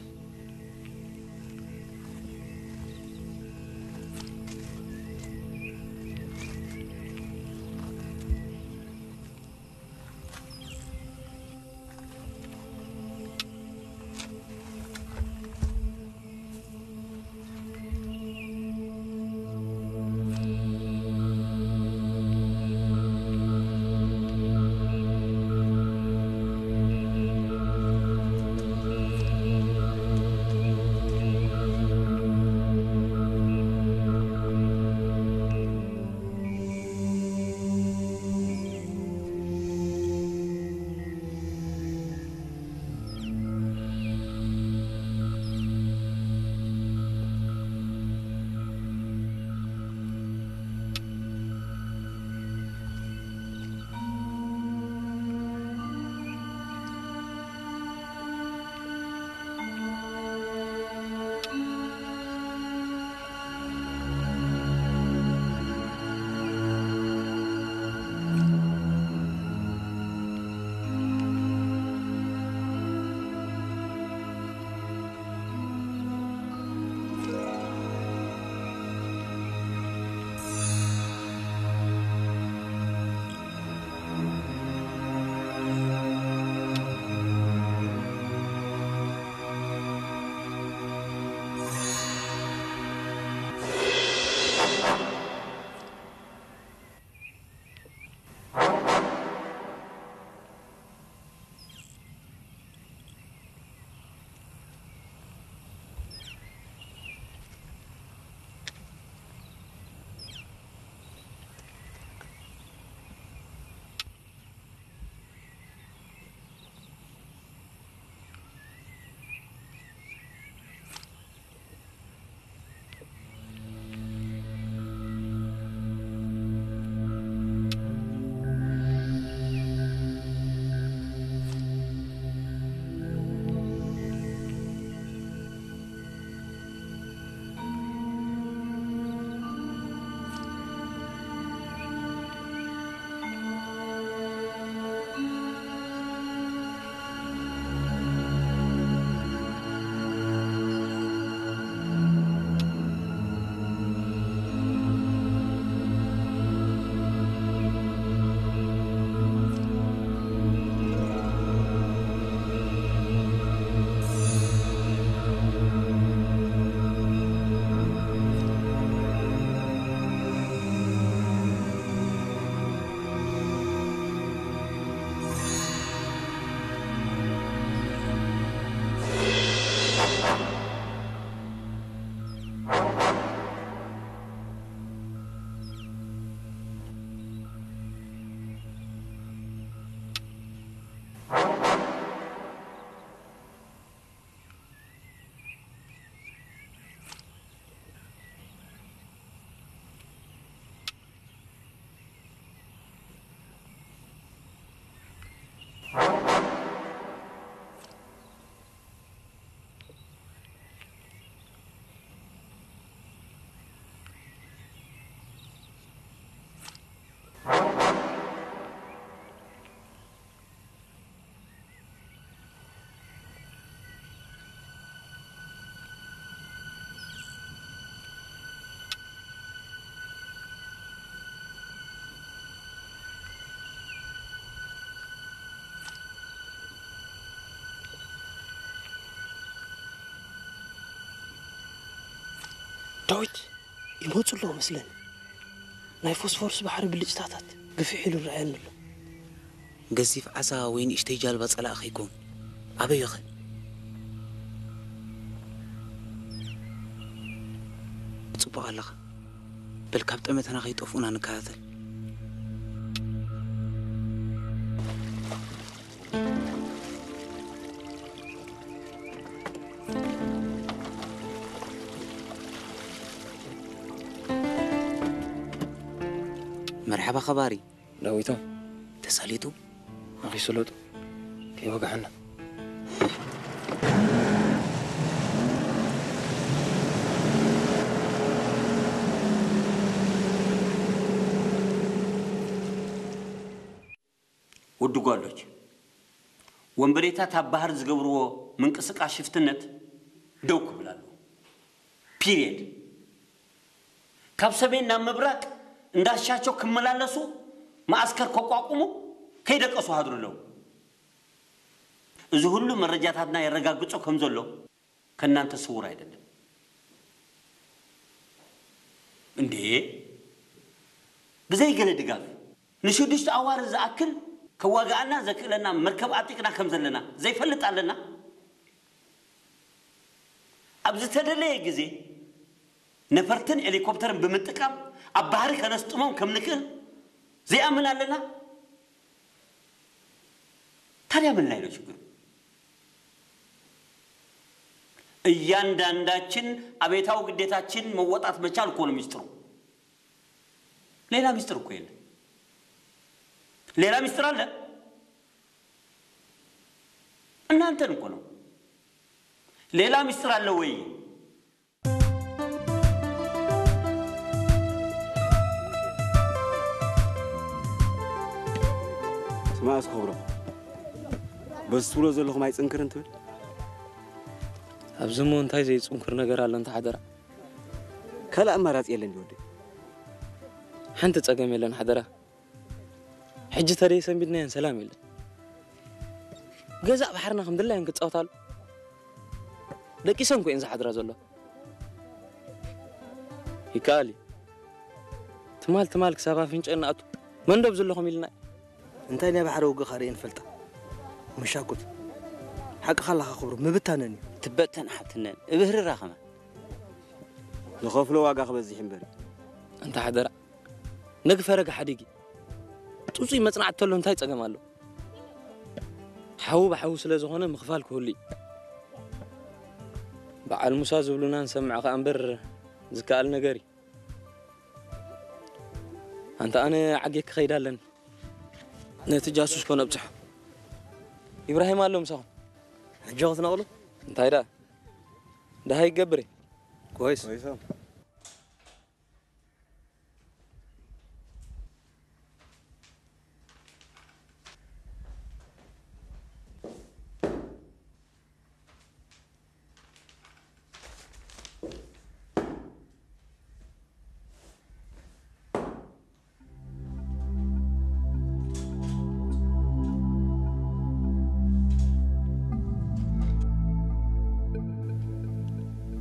ዳዊት፣ ይመጹ ኣለዉ መስለኒ። ናይ ፎስፎርስ ባሕሪ ብልጭታታት ግፍሕ ኢሉ ይረኣየኒ ኣሎ። ገዚፍ ዓሳ ወይ ንእሽተይ ጃልባ ጸላኢ ከይከውን ኣበይ ይኽእል? ጽቡቕ ኣለኻ። በል ካብ ጠመተና ከይጠፍኡና ንከታተል። መርሓባ ኸባሪ። ዳዊቶም። ተሳሊጡ። ኣኺ ሰለጡ። ከይወግሐና። ውድ ጓዶች፣ ወንበዴታት ኣብ ባህር ዝገብርዎ ምንቅስቃስ ሽፍትነት ደው ክብል ኣለዎ። ፒሪየድ። ካብ ሰሜን ናብ ምብራቅ እንዳሻቸው ክመላለሱ፣ ማእስከር ከቋቁሙ፣ ከይደቀሱ ሃድሩ ኣለዉ። እዚ ሁሉ መረጃታትና የረጋግጾ ከም ዘሎ ከእናንተ ስውር ኣይደለም። እንዴ፣ ብዘይ ገለ ድጋፍ ንሽዱሽተ ኣዋርሕ ዝኣክል ከዋግኣና ዘክእለና መርከብ ኣጢቅና ከም ዘለና ዘይፈልጥ ኣለና? ኣብ ዝተደለየ ግዜ ነፈርትን ሄሊኮፕተርን ብምጥቃም ኣብ ባሕሪ ከነስጥሞም ከም ንክእል ዘይኣምን ኣለና? ታዲያ ምን ላይ ነው ችግሩ? እያንዳንዳችን አቤታዊ ግዴታችን መወጣት መቻል እኮ ነው ሚስጥሩ። ሌላ ሚስጥር እኮ የለም። ሌላ ሚስጥር አለ? እናንተን እኮ ነው። ሌላ ሚስጥር አለ ወይ? ስማዕ እስኪ ክብሮ፣ በዚ ትብሎ ዘለኹም ኣይጽንክርን ትብል? ኣብዚ እሞ እንታይ ዘይጽንኩር ነገር ኣሎ እንተ ሓደራ? ካልእ ኣማራጺ የለን ድዩ ወደይ? ሓንቲ ጸገም የለን ሓደራ። ሕጂ ተደይ ሰንቢድናየን ሰላም የለን። ገዛእ ባሕርና ከም ድላየን ክጻወታሉ ደቂሰን እኮ እየን ዝሓድራ ዘሎ። ይከኣል እዩ። ትማል ትማል ክሳብ ኣፍንጨ እናኣቱ መንደብ ዘለኹም ኢልና እንታይ ናይ ባሕሪ ውግእ ኻርኢ ንፈልጣ። ምሻኩት። ሓቅኻ ኣለኻ ክብሩ፣ ምብታነን እዩ። ትበተን ሓትነን፣ እብህርራ ኸመ። ንኸፍሎ ዋጋ ክበዝሕ እምበር። ኣንታ ሓደራ፣ ነግፈረግ ሓዲጊ። ጥጹይ መጽናዕቲ ተሎ እንታይ ጸገም ኣሎ? ሓዉ ብሓዉ ስለ ዝኾነ ምኽፋል ክህሉ እዩ። በዓል ሙሳ ዝብሉና ንሰምዕ ከኣ እምበር ዝከኣል ነገር እዩ። ኣንታ ኣነ ዓጌ ክኸይድ ኣለኒ። ነቲ ጃሱስ ኮነ ኣብጽሖ። ኢብራሂም ኣሎ ምሳኹም። ሕጂ ክትነቕሉ? እንታይ ደኣ? ደሃይ ይገብር እየ። ኮይስ።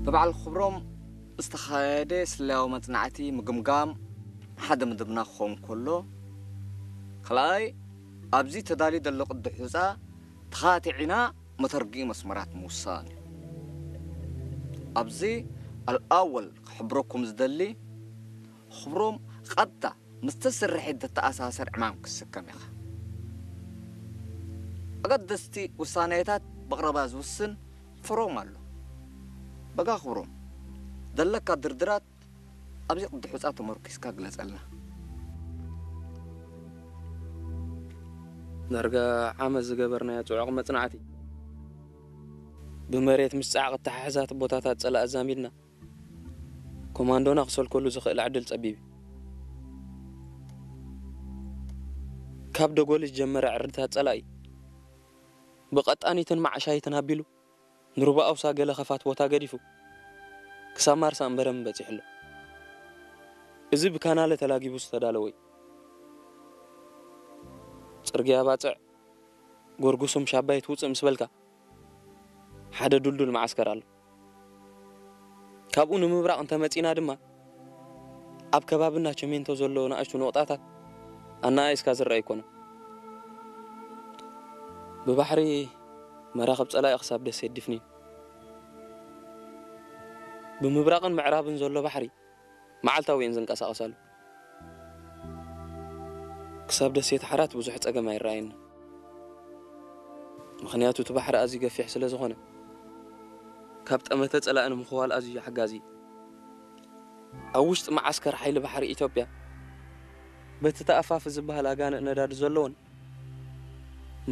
ብበዓል ክብሮም ዝተኻየደ ስለያዊ መጽናዕቲ ምግምጋም ሓደ መደብና ክኸውን ከሎ፣ ካልኣይ ኣብዚ ተዳልዩ ዘሎ ቅዲ ሑጻ ተኻቲዕና መተርግኢ መስመራት ምውሳን እዩ። ኣብዚ ኣልኣወል ክሕብረኩም ዝደሊ፣ ክብሮም ቀጥታ ምስቲ ስርሒት ዝተኣሳሰር ዕማም ክትስከም ኢኻ። ኣገደስቲ ውሳኔታት ብቕረባ ዝውስን ፎሮም ኣሎ። በጋ ክብሮም፣ ዘለካ ድርድራት ኣብዚ ቅዲ ሑጻ ተመርኪስካ ግለጸልና። ዳርጋ ዓመት ዝገበርናዮ ጽዑቕ መጽናዕቲ፣ ብመሬት ምስ ጻዕቕ እተሓሕዛት ቦታታት ጸላኢ ኣዛሚድና፣ ኮማንዶና ክሰልከሉ ዝኽእል ዕድል ጸቢብ እዩ። ካብ ደጎሊ ዝጀመረ ዕርድታት ጸላኢ፣ ብቐጣኒትን ማዕሻይትን ኣቢሉ፣ ንሩባ ኣውሳ ገለ ኸፋት ቦታ ገዲፉ፣ ክሳብ ማርሳ እምበረም በጺሑ ኣሎ። እዚ ብካናለ ተላጊቡ ዝተዳለወ እዩ። ጽርግያ ባጽዕ፣ ጎርጉሱም ሻባይት ውጽእ ምስ በልካ፣ ሓደ ዱልዱል መዓስከር ኣሎ። ካብኡ ንምብራቕ እንተመጺና ድማ፣ ኣብ ከባብና ቸሜንቶ ዘሎ ንኣሽቱ ነቑጣታት ኣነኣኢስካ ዝረኣ ኣይኮነን። ብባሕሪ መራኽብ ጸላኢ ክሳብ ደሴት ድፍኒን፣ ብምብራቕን ምዕራብን ዘሎ ባሕሪ መዓልታዊ እየን ዝንቀሳቐሳሉ። ክሳብ ደሴት ሓራት ብዙሕ ጸገም ኣይረኣየንን። ምኽንያቱ እቲ ባሕሪ ኣዝዩ ገፊሕ ስለ ዝኾነ፣ ካብ ጠመተ ጸላኢ ንምኽዋል ኣዝዩ ሓጋዚ እዩ። ኣብ ውሽጢ መዓስከር ሓይሊ ባሕሪ ኢትዮጵያ፣ በቲ ተኣፋፊ ዝበሃል ኣጋንእ ነዳዲ ዘለዎን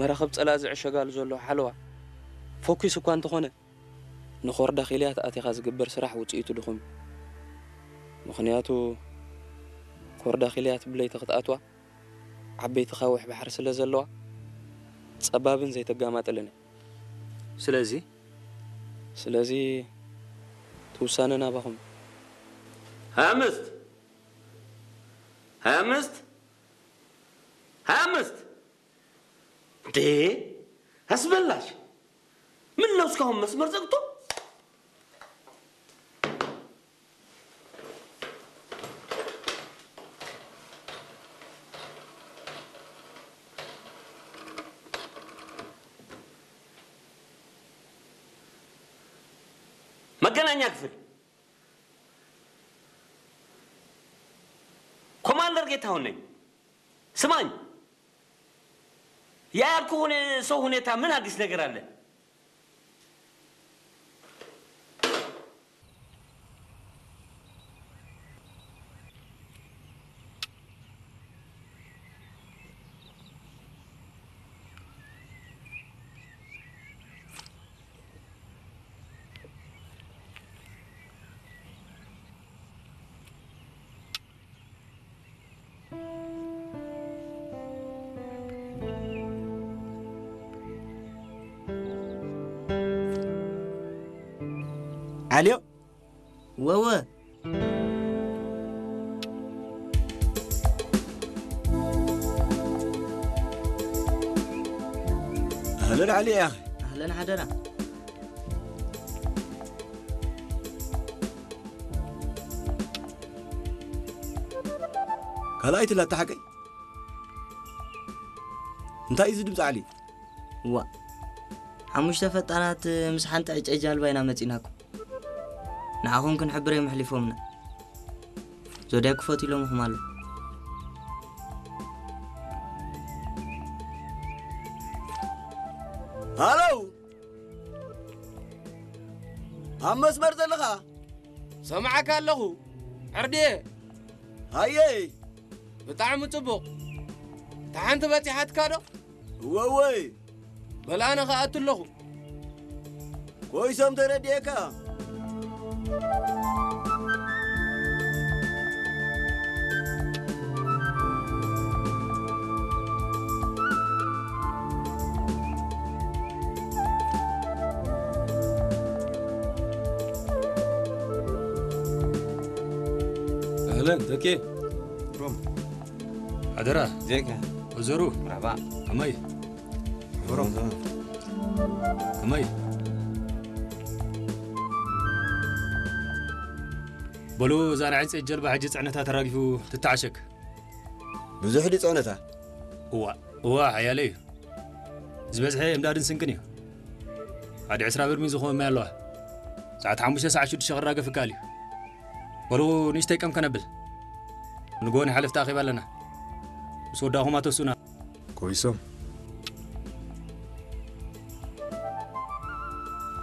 መራኽብ ጸላኢ ዝዕሸጋሉ ዘሎ ሓለዋ ፎኪስ እኳ እንተኾነ፣ ንኮርዳኺልያት ኣቲኻ ዝግበር ስራሕ ውጽኢቱ ድኹም እዩ። ምኽንያቱ ኮርዳኺልያት ብለይቲ ክትኣትዋ ዓበይቲ ካውሕ ባሕሪ ስለ ዘለዋ ጸባብን ዘይተጋማጥልን እያ። ስለዚ ስለዚ እቲ ውሳነ ናባኹም። ሃያ ኣምስት ሃያ ኣምስት ሃያ ኣምስት እንዴ ኣስመላሽ፣ ምን ነው እስካሁን መስመር ዘግቶ? መገናኛ ክፍል ኮማንደር ጌታሁን ነኝ። ስማኝ፣ የያድኩ ሁኔ- ሰው ሁኔታ ምን አዲስ ነገር አለ? ዓልዮ። ወወ። ኣህለን ዓሊ፣ ያኺ። ኣህለን ሓደራ። ካልኣይቲ ላታ ሓቀይ? እንታይ እዩ እዚ ድምፂ ዓሊ? ዋ፣ ሓሙሽተ ፈጣናት ምስ ሓንቲ ዕጨይ ጃልባ ኢና መፂናኩም። ንዓኹም ክንሕብር እዮም ኣሕሊፎምና። ዞድያ ክፈት ኢሎምኹም ኣለዉ። ሃሎ! ኣብ መስመር ዘለኻ? ሰማዓካ ኣለኹ። ዕርድየ። ሃየ። ብጣዕሚ ጽቡቕ። እታ ሓንቲ በጺሓትካ ዶ? እወ፣ እወ። በል ኣነ ክኣቱ ኣለኹ። ኮይሶም ተረድኤካ። ኣህለን ተኬ። ሮም። ሓደራ። ዜጋ። ወዘሩ። መርሓባ። ከመይ? ሮም። ከመይ? በሉ፣ እዛ ናይ ዕንጨይቲ ጀልባ ሕጂ ጽዕነታ ተራጊፉ ትተዓሸግ። ብዙሕ ድዩ ጽዕነታ? እዋ፣ እዋ፣ ሓያለ እዩ። ዝበዝሐ እምዳድን ስንቅን እዩ። ሓደ ዕስራ በርሚል ዝኾነ ማይ ኣለዋ። ሰዓት ሓሙሽተ ሰዓት ሽዱሽተ ክራገፍ ይከኣል እዩ። በሉ፣ ንእሽተይ ቀም ከነብል። ንግሆ ናይ ሓለፍቲ ኣኼባ ኣለና። ምስ ወዳእኹም ኣተሱና። ኮይሶም።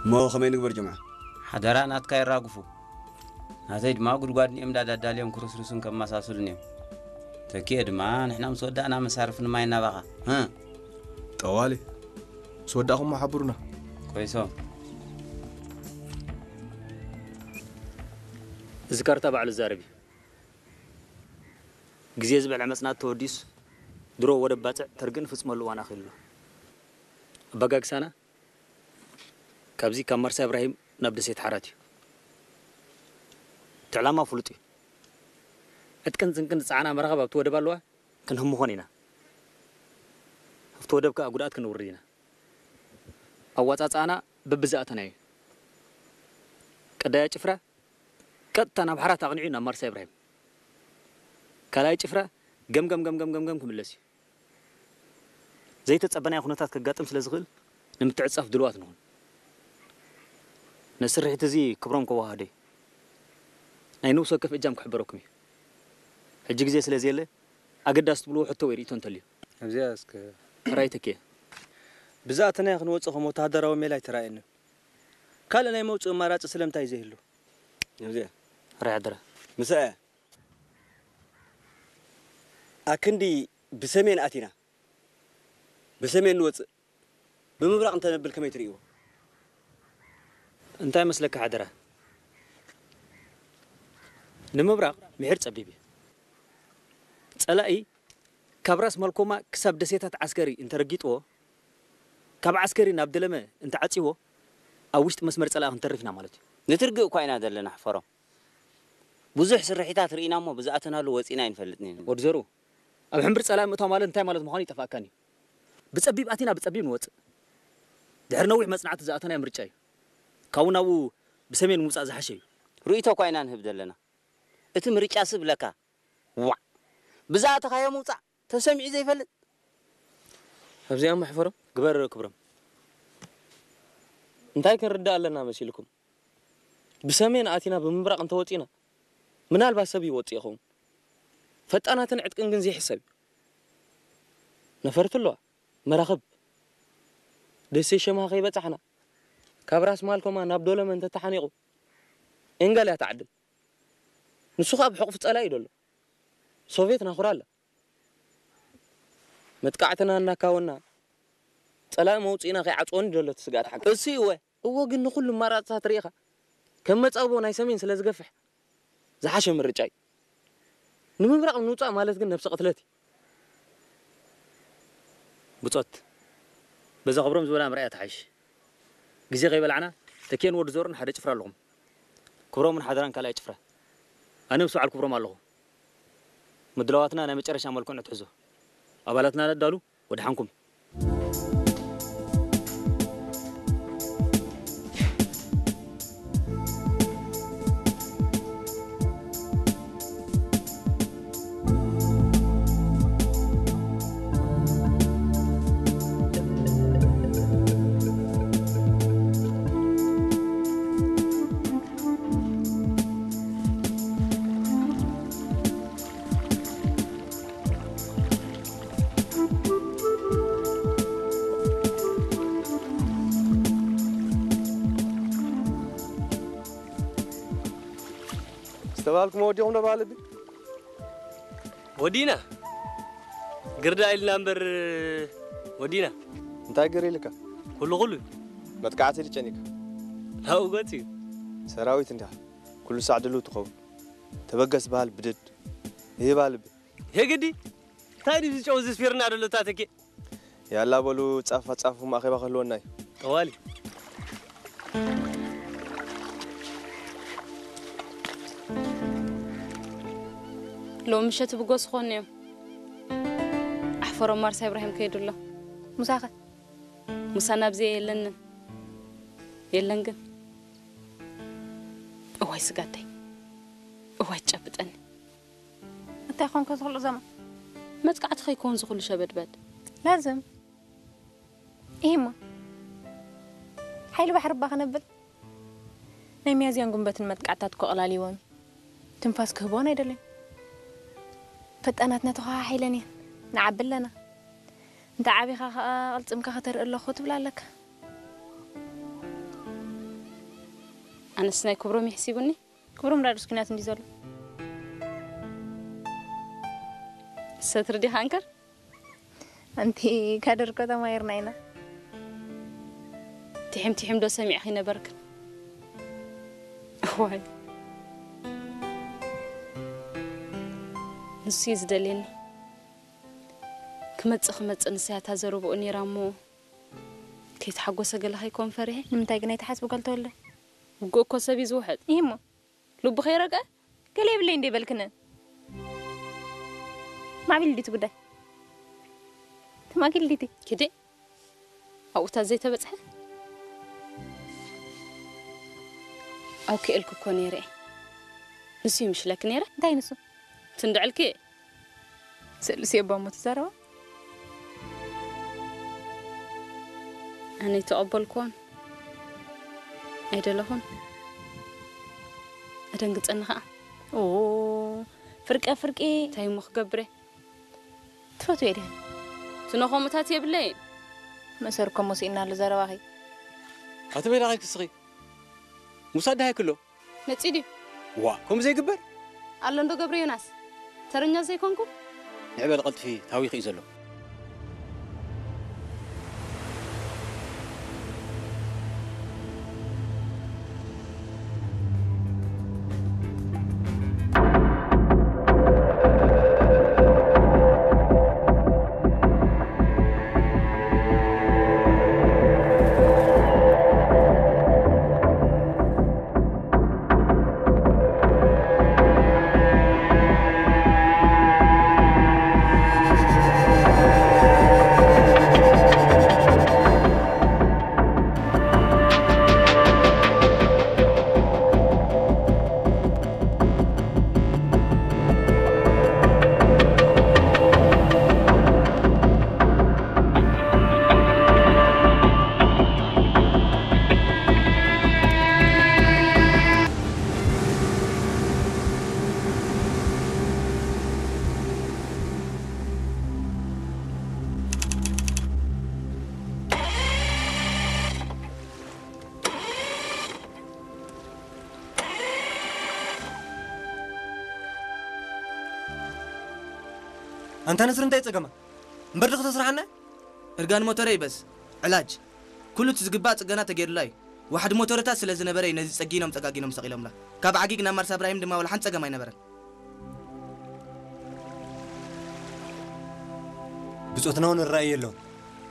እሞ ከመይ ንግበር ጅምዓ? ሓደራ ናትካ የራግፉ። ናተይ ድማ ጉድጓድ ንእምዳድ ኣዳልዮም ክርስርሱን ከመሳስሉን እዮም። ተኪኤ ድማ ንሕና ምስ ወዳእና መሳርፍ ንማይ እናባኻ። እ። ጠዋሊ። ምስ ወዳእኹሞ ሓብሩና። ኮይሶም። እዚ ካርታ ባዕሉ ዝዛረብ እዩ። ግዜ ዝበልዐ መጽናዕቲ ተወዲሱ፣ ድሮ ወደብ ባጽዕ ተርግ እንፍጽመሉ እዋን ኣኺሉ ኣሎ። ኣበጋግሳና ካብዚ ካብ ማርሳ እብራሂም ናብ ደሴት ሓራት እዩ። እቲ ዕላማ ፍሉጥ እዩ። ዕጥቅን ስንቅን ዝጸዓና መራኽብ ኣብቲ ወደብ ኣለዋ፣ ክንህምኾን ኢና። ኣብቲ ወደብ ከኣ ጉድኣት ክንውርድ ኢና። ኣወጻጽኣና በብዝኣተናዮ። ቀዳያ ጭፍራ ቀጥታ ናብ ሓራት ኣቕኒዑ ናብ ማርሳ ኢብራሂም። ካልኣይ ጭፍራ ገምገም ገምገም ገምገም ክምለስ እዩ። ዘይተጸበናዮ ኩነታት ከጋጥም ስለ ዝኽእል ንምትዕጻፍ ድልዋት ንኹን። ነዚ ስርሒት እዚ ክብሮም ከወሃህዶ እዩ። ናይ ነብሲ ወከፍ እጃም ክሕበረኩም እዩ። ሕጂ ግዜ ስለ ዘየለ ኣገዳሲ ትብልዎ ሕቶ ወይ ርእይቶ እንተልዩ። ኣብዚኣ እስከ ራይ ተኪኤ። ብዝኣተናዮ ክንወጽእ ከም ወተሃደራዊ ሜላ ኣይተራእየንን። ካልእ ናይ መውጽኢ ኣማራጺ ስለምንታይ ዘይህሉ? ኣብዚኣ ራይ ኣደራ። ምሳኣ ኣክንዲ ብሰሜን ኣቲና ብሰሜን ንወጽእ ብምብራቕ እንተነብል ከመይ ትርእይዎ? እንታይ መስለካ ሓደራ? ንምብራቕ ምሒር ጸቢብ እዩ። ጸላኢ ካብ ራስ ማልኮማ ክሳብ ደሴታት ዓስከሪ እንተረጊጥዎ፣ ካብ ዓስከሪ ናብ ደለመ እንተዓጺዎ፣ ኣብ ውሽጢ መስመር ጸላኢ ክንተርፍ ኢና ማለት እዩ። ንትርግእ እኳ ኢና ዘለና ሕፈሮም። ብዙሕ ስርሒታት ርኢና እሞ ብዝኣተናሉ ወጺና ኣይንፈልጥን ኢና። ወዲ ዘርኡ፣ ኣብ ሕምብር ጸላኢ ምእታው ማለት እንታይ ማለት ምዃኑ ይጠፍኣካን እዩ። ብጸቢብ ኣቲና ብጸቢብ ንወጽእ። ድሕሪ ነዊሕ መጽናዕቲ ዝኣተናዮ ምርጫ እዩ። ካብኡ ናብኡ ብሰሜን ምውጻእ ዝሓሸ እዩ። ርእይቶ እኳ ኢና ንህብ ዘለና። እቲ ምርጫ ስብ ለካ። ዋዕ! ብዝኣተኻዮ ምውጻእ ተሰሚዑ ዘይፈልጥ። ኣብዚኣ መሕፈሮም? ግበር ክብሮም። እንታይ ክንርዳእ ኣለና መሲልኩም? ብሰሜን ኣቲና ብምብራቕ እንተወጺና፣ ምናልባት ሰብ ይወጽእ ይኸውን። ፈጣናትን ዕጥቅን ግን ዘይሕሰብ እዩ። ነፈርቲ ኣለዋ፣ መራኽብ። ደሴ ሸምሃ ከይበጻሕና፣ ካብ ራስ ማልኮማ ናብ ዶለመ እንተተሓኒቑ፣ ኤንጋል እያ ትዓድም። ንሱ ኸኣ ብሕቑፊ ጸላኢ እዩ ደሎ። ሶቬት ናኹራ ኣላ። መጥቃዕትና እናካወና፣ ጸላኢ መውጽኢና ከይዓጽወኒ ደሎ እቲ ስግኣት ሓቂ። እሱ እዩ እወ። እዎ፣ ግን ንኹሉ ኣማራጽታት ርኢኻ፣ ከም መጻብቦ ናይ ሰሜን ስለ ዝገፍሕ፣ ዝሓሸ ምርጫ እዩ። ንምብራቕ ምውጻእ ማለት ግን ነብሰ ቅትለት እዩ። ብጾት፣ በዛ ክብሮም ዝበላ ምርኣያ ትሓይሽ። ግዜ ከይበላዕና፣ ተኬን ወዲ ዘሩን ሓደ ጭፍራ ኣለኹም። ክብሮምን ሓደራን ካልኣይ ጭፍራ። ኣነ ምስ በዓል ክብሮም ኣለኹ። ምድላዋትና ናይ መጨረሻ መልክዑ ነትሕዞ። ኣባላትና ነዳሉ፣ ወድሓንኩም። ዝተባህልኩም ወዲኹም ዶ ባልቢ? ወዲና። ግርዳ ኢልና እምበር ወዲና። እንታይ ግር ኢልካ? ኩሉ ኩሉ። መጥቃዕቲ ድጨኒካ። ናብኡ ገጽ እዩ። ሰራዊት እንዲኻ ኩሉ ሳዕ ድልው ትኸውን። ተበገስ በሃል ብድድ። ይህ ባልቢ። የግዲ? እንታይ ድዩ ዝጨው ዝስፊርና ደሎ ታተኬ? ያላ በሉ ጻፋ ጻፉ ማእኸባ ከህልወና እዩ። ጠዋሊ። ሎም ምሸት ብጎስ ኾን እዮም። ኣሕፈሮም ማርሳ ኢብራሂም ከይዱ ኣሎ። ሙሳኸ? ሙሳ ናብዚ የለንን። የለን ግን። እዋይ ስጋደይ። እዋይ ትጨብጠኒ። እንታይ ኾንከ ዝኽሉ ዘማ? መጥቃዕቲ ከይከውን ዝኽሉ ሸበድበድ። ላዝም። ኢሂሞ። ሓይሊ ባሕሪ እባ ክነብል። ናይ ሚያዝያን ጉንበትን መጥቃዕታት እኮ ቀላል ይወን። ትንፋስ ክህቦን ኣይደለይን። ፈጣናት ነተኸሓሒለን እየን። ንዓቢ ኣለና። እንተ ዓቢኻ ኸኣ ቅልጽምካ ከተርኢ ኣለኹ ትብል ኣለካ። ኣነስ ናይ ክብሮም ይሕሲቡኒ። ክብሮም ዳዱስ ኲናት እንዲ ዘሎ። ሰትሪ ዲኻ እንከር? ኣንቲ ካድር እኮ ተማሂርና ኢና። ትሒም ትሒም ዶ ሰሚዕኺ ነበርክን? እዋይ። ንሱ እዩ ዝደልየኒ። ክመጽእ ክመጽእ ንሳ እያ እታ ዘረብኡ ነይራ እሞ ከይተሓጎሰ ገለ ከይኮን ፈሪሐ። ንምንታይ ግን ኣይትሓስቢ ጓል ተወልደ? ውግእ እኮ ሰብ እዩ ዝውሕጥ። ይህ እሞ ልቡ ከይረግአ ገለ የብለይ እንደ በልክነ። ማዕቢል ድዩ እቲ ጉዳይ? ተማጊል ድዩ እቲ? ኪዲ ኣብኡታት ዘይተበጽሐ? ኣውኪኤልኩ እኮ ነይረ እየ። ንሱ ይምሽለክ ነይረ። እንታይ ንሱ? ትንድዕልኪ። ስእልሲ የቦ እሞ ትዛረባ? ኣነ ተቐበልኩዎን ኣይደለኹን። ኣደንግጸኒ ኸኣ። ኦ፣ ፍርቀ ፍርቂ። እንታይ እሞ ክገብረ? ትፈትዎ ድያ? ትኖ ከምኡታት የብለይን። መሰር እኮ እሞ ስኢንናሉ ዘረባኺ። ኣቶ ሜዳ ኸይክስኺ። ሙሳ ደሃይ ክሎ? መጺኡ ድዩ? ዋ፣ ከምኡ ዘይግበር? ኣሎ እንዶ ገብረ ዮናስ። ተረኛ ዘይኮንኩ? ንዕበል ቀልጥፊ፣ ታዊኺ እዩ ዘሎ። ኣንታ ነስሪ እንታይ ጸገማ? እምበር ድኽ ተስርሓና? እርጋን ሞተረይ በስ ዕላጅ ኩሉ እቲ ዝግባእ ጽገና ተገይሩላ እዩ። ዋሕዲ ሞተረታት ስለ ዝነበረ እዩ ነዚ ጸጊኖም ጸጋጊኖም ሰቒሎምላ። ካብ ዓጊግ ናብ ማርሳ እብራሂም ድማ ወላ ሓንቲ ጸገም ኣይነበረን። ብጾትና እውን እረኣይ የለውን።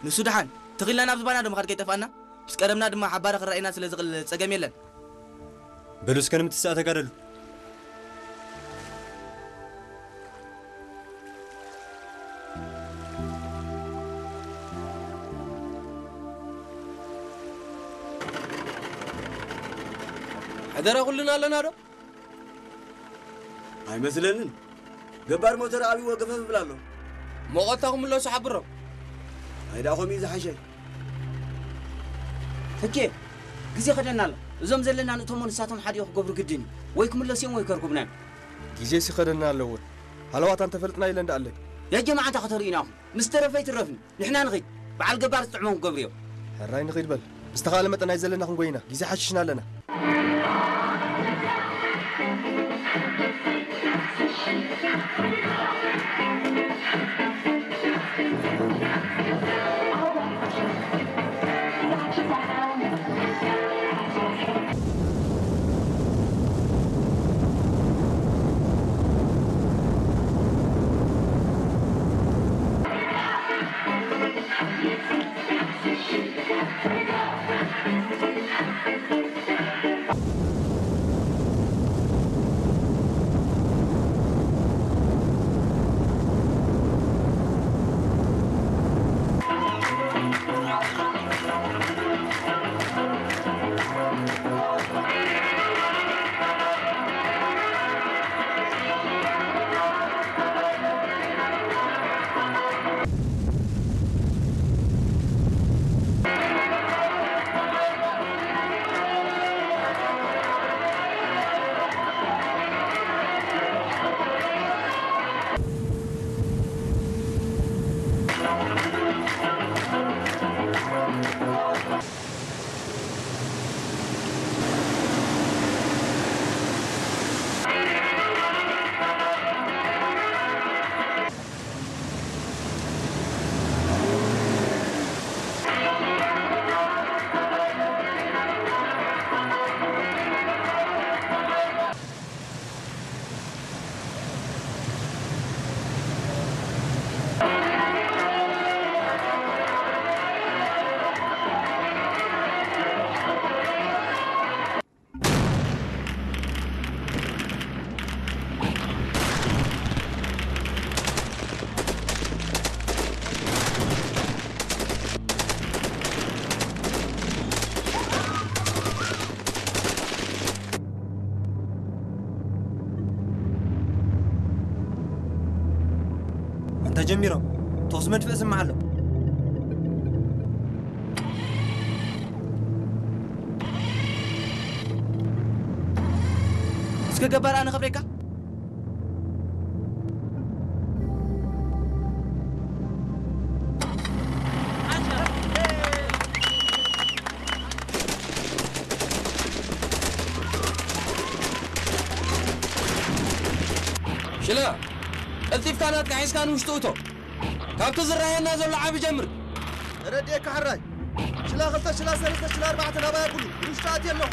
ንሱ ደሓን ተኺልና ናብ ዝባና ዶ ምኻድ ከይጠፍኣና? ምስ ቀደምና ድማ ሓባሪ ክረኣየና ስለ ዝኽእል ጸገም የለን። በሉ እስከ ንምትስኣ ተጋደሉ። ሕደራ ኩልና ኣለና ዶ? ኣይመስለንን። ገባር ሞተር ኣብይዎ ገፈፍ ይብል ኣሎ። መቐታ ክምለሱ ሓብሮም። ኣይዳ ከምኡ እዩ ዝሓሸ። ሕኬ፣ ግዜ ከደና ኣሎ። እዞም ዘለና ንእቶሞ ንሳቶም ሓዲኦ ክገብሩ ግድን እዩ። ወይ ክምለሱ እዮም ወይ ከርኩብና እዮም። ግዜስ ይኸደና ኣለዎ። ሃለዋት ኣንተፈልጥና ኢለ እንዳኣለ። ያ ጀማዓ እንታይ ከተርእዩና ኢኹም? ምስ ተረፈ ይትረፍኒ። ንሕና ንኺድ። በዓል ገባር ዝጥዕሞም ክገብሩ እዮም። ሕራይ ንኺድ በል። ብዝተኻእለ መጠን ናይ ዘለና ክንጎይና። ግዜ ሓሽሽና ኣለና። ተጀሚሮም። ተኹሲ መድፍዕ ስማዕ ኣሎ። እስከ ገባር ኣነ ከብሬካ። ሽለ፣ ቀልጢፍካ ናትካ ሒዝካ ንውሽጢ እቶ። ካብቲ ዝረኣየና ዘሎ ዓቢ ጀምር። ተረዲኤካ ሕራይ። ሽላ ክልተ፣ ሽላ ሰለስተ፣ ሽላ ኣርባዕተ ናባይ ኣብሉ። ንውሽጢ ኣትየ ኣለኹ።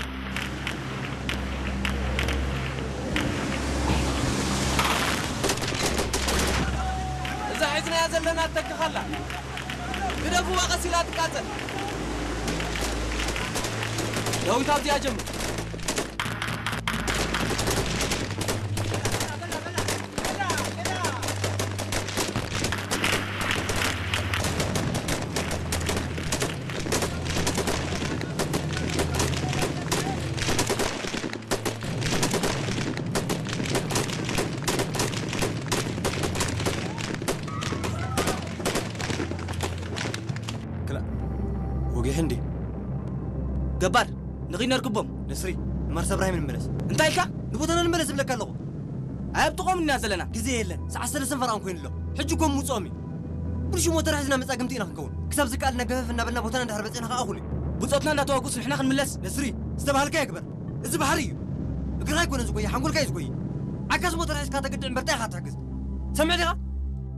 እዛ ሒዝናያ ዘለና ትተክኻላ። ግደፍዋ ቀስ ኢላ ትቃጸል። ዳዊት ኣብዚኣ ጀምር። ክላ ወጊሕ እንዲ ገባር ንኺድ ነርክቦም። ነስሪ፣ ንማርሳ እብራሂም ንመለስ። እንታይ ኢልካ? ንቦታና ንመለስ ዝብለካ ኣለኹ። ኣይ ኣብ ጥቕኦም ኢና ዘለና። ግዜ የለን። ሰዓት ሰለስተን ፈረቓን ኮይኑ ኣሎ። ሕጂ እኮ ምውፅኦም እዩ። ብልሹ ሞተር ሒዝና መፃግምቲ ኢና ክንከውን። ክሳብ ዝከኣልና ገፈፍ እናበልና ቦታና እንድሕር በፂሕና ከዓ እኹል እዩ። ብፆትና እንዳተዋግኡስ ንሕና ክንምለስ? ነስሪ፣ ዝተባሃልካዮ ግበር። እዚ ባሕሪ እዩ። እግርኻ ኣይኮነን ዝጎይ፣ ሓንጎልካ እዩ ዝጎይ። ዓካስ ሞተር ሒዝካ ተግድዕ እምበር ታይ ኢኻ ትሕግዝ? ሰምዕ ዲኻ?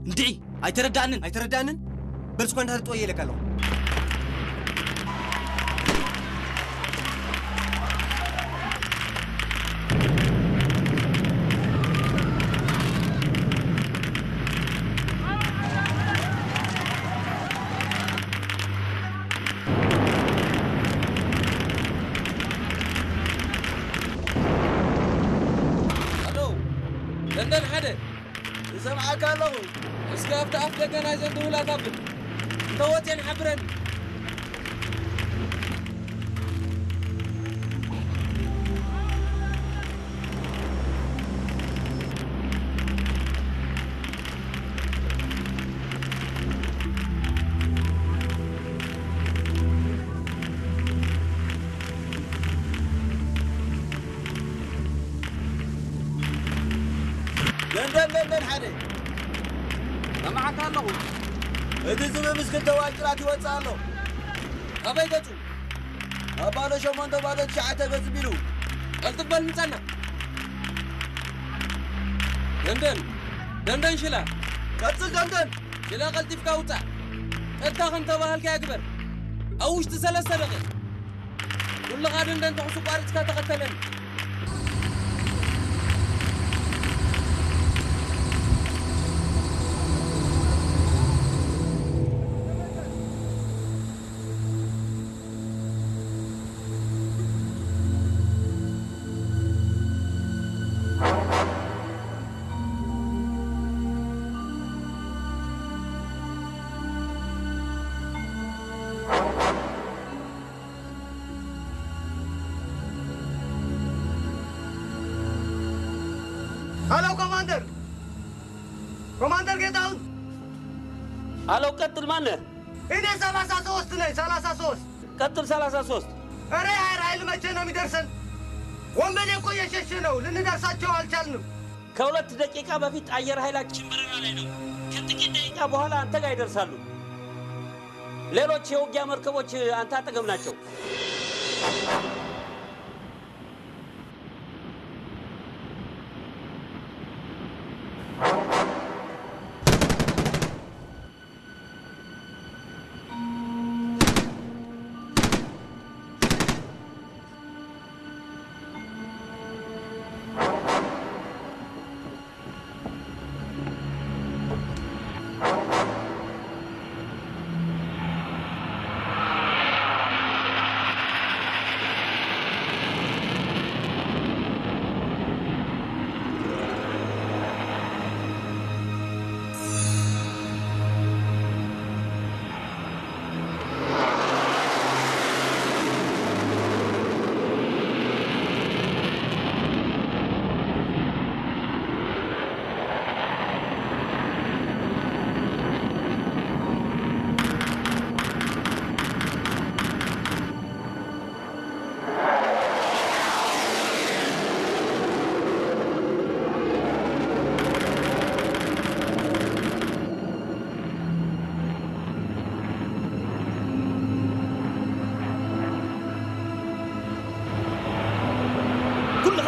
እንድዒ፣ ኣይተረዳእንን። ኣይተረዳእንን? በል እስኳ እንድሕር ጥወየ ኢለካ ኣለኹ። ኣሎ፣ ደንደን ሓደ። እሰምዓካ ኣለኹ። እስከ ኣብቲ ኣፍ ደገ ናይዘን ድሁላት ኣብል። እንተ ወፅየን ሓብረኒ። ለንደን፣ ለንደን ሓደ። ሰማዕካ ኣለኹ። እቲ ዝብኢ ምስ ክልተ ዋጭራት ይወጽእ ኣሎ። ኣበይ ገጹ? ኣብ ባዶ ሸሞንተ ባዶ ትሽዓተ ገጽ ቢሉ። ቀልጥፍ በል ምጸና። ደንደን፣ ደንደን ሽላ። ቀጽል ደንደን። ሽላ ቀልጢፍካ ውጻእ። ቀጥታ ከም ተባሃልካዮ ግበር። ኣብ ውሽጢ ሰለስተ ደቂቕ። ኩልኻ ደንደን ተኹሲ ቋሪጽካ ተኸተለኒ። ሃሎ ኮማንደር! ኮማንደር ጌታሁን! ሃሎ፣ ቀጥል፣ ማነህ? እኔ ሰላሳ ሶስት ነኝ፣ ሰላሳ ሶስት። ቀጥል፣ ሰላሳ ሶስት። ኧረ የአየር ኃይል መቼ ነው የሚደርሰን? ወንበዴ እኮ እየሸሸ ነው፣ ልንደርሳቸው አልቻልንም። ከሁለት ደቂቃ በፊት አየር ኃይላችን በረራ ላይ ነው። ከጥቂት ደቂቃ በኋላ አንተ ጋር ይደርሳሉ። ሌሎች የውጊያ መርከቦች አንተ አጠገብ ናቸው።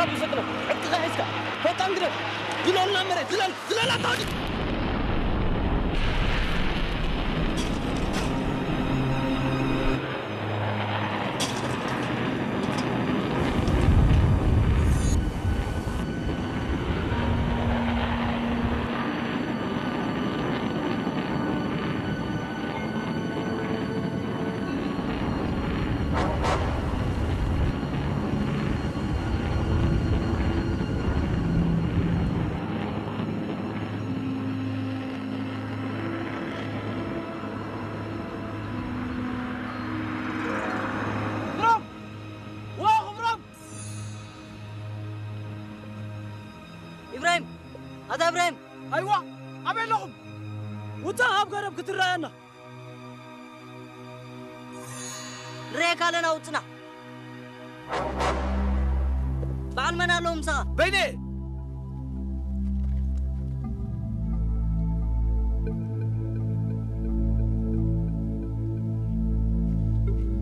ብፍጥነት ዕጥቅኻ ሒዝካ ፈጣን ግደፍ። ዝለል ናብ መሬት፣ ዝለል፣ ዝለል ኣታ ወዲ። ክብሮም! ዋ ክብሮም! ኢብራሂም! ኣታ ኢብራሂም! ኣይዋ! ኣበይ ኣለኹም? ውጻእ ካብ ገረብ ክትረኣየና! ንርኤካ ኣለና፣ ውጽና! በዓል መን ኣለዎ ምሳኻ? በይነ!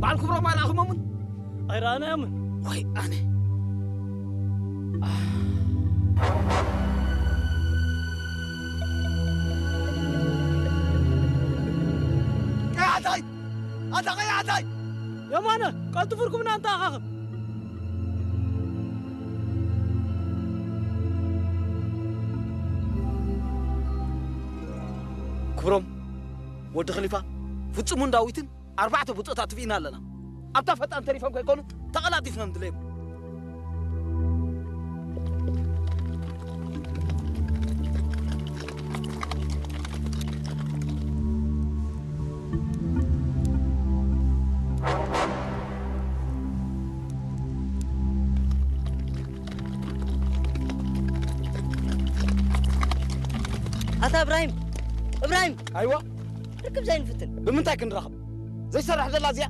በዓል ክብሮም ኣልኣኽሞምን? ኣይረኣናዮምን። ወይ ኣነ። ቀያሕታይ! ኣታ ቀያሕታይ! የማነ፣ ቀልጥፉ ርኩብና እንተኣኻኽብ። ክብሮም፣ ወዲ ኸሊፋ፣ ፍጹምን ዳዊትን ኣርባዕተ ብጾታት ትብኢና ኣለና። ኣብታ ፈጣን ተሪፎም ከይኮኑ ተቐላጢፍና ንድለዮም። ኣታ እብራሂም፣ እብራሂም! ኣይዋ! ርክብ ዘይንፍትን። ብምንታይ ክንራኸብ? ዘይሰርሕ ዘላ እዚኣ?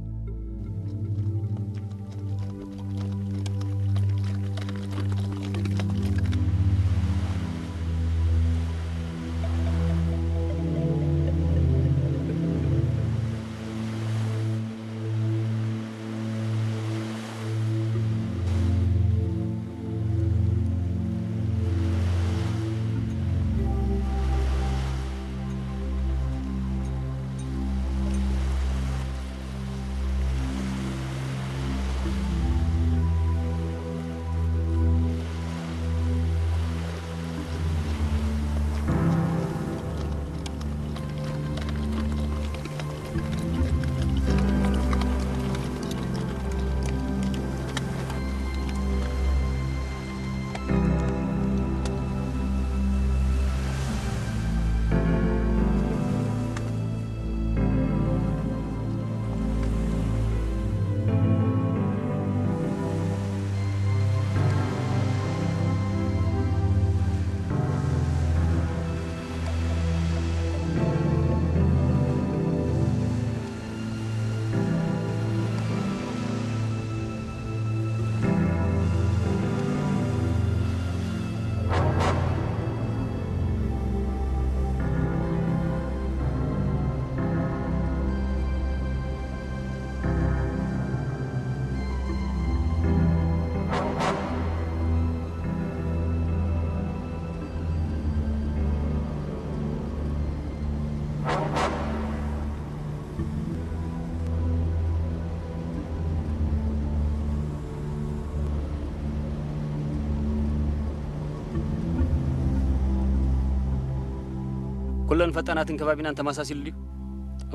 ኩለን ፈጣናትን ከባቢናን ተመሳሲሉ ድዩ?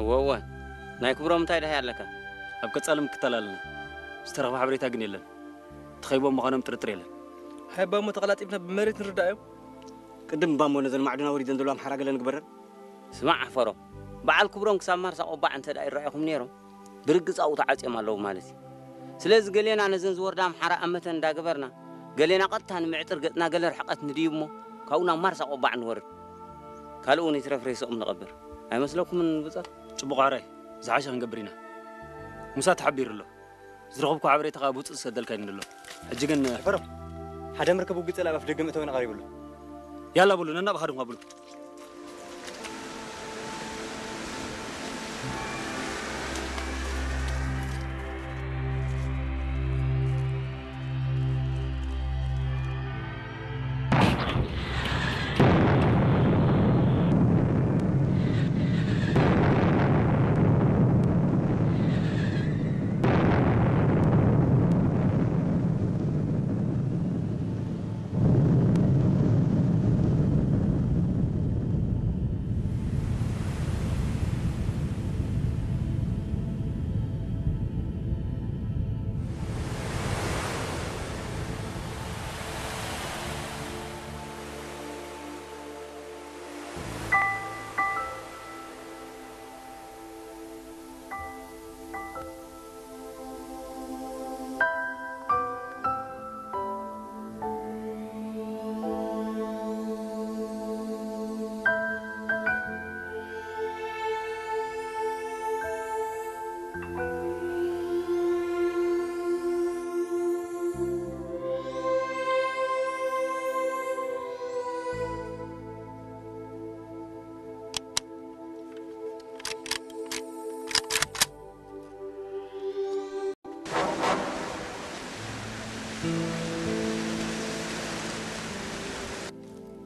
እወ፣ እወ። ናይ ክብሮም እንታይ ደሃይ ኣለካ? ኣብ ቀጻሊ ምክትታል ኣለና። ዝተረኽበ ሓበሬታ ግን የለን። ተኸይቦም ምዃኖም ጥርጥር የለን። ሃይባ እሞ ተቐላጢፍና ብመሬት ንርዳእዮም። ቅድም እባ እሞ ነዘን ማዕድና ወሪደን ዘለዋ ኣምሓራ ገለ ንግበረን። ስማዕ ኣሕፈሮም፣ በዓል ክብሮም ክሳብ ማርሳ ቆባዕ እንተ ደኣ ይረኣኹም ነይሮም፣ ብርግጽ ኣብኡ ተዓጽዮም ኣለዉ ማለት እዩ። ስለዚ ገሌና ነዘን ዝወርዳ ኣምሓራ ኣብ መተን እንዳገበርና፣ ገሌና ቀጥታ ንምዕጥር ገጽና ገለ ርሕቀት ንድይብ እሞ፣ ካብኡ ናብ ማርሳ ቆባዕ ንወርድ። ካልእ እውን ይትረፍ ሬስኦም ንቐብር። ኣይመስለኩምን ብጾት? ጽቡቕ ሕራይ፣ ዝሓሸ ክንገብር ኢና። ሙሳ ተሓቢሩ ኣሎ። ዝረኸብኩ ሓበሬታ ካብ ውጽእ ዝሰደልካ ይንድሎ። ሕጂ ግን ሕፈሮም፣ ሓደ መርከብ ውግእ ጸላኢ ኣፍ ደገ መእተዊና ቀሪቡ ኣሎ። ያላ በሉ፣ ነናብ ሃድም ብሉ።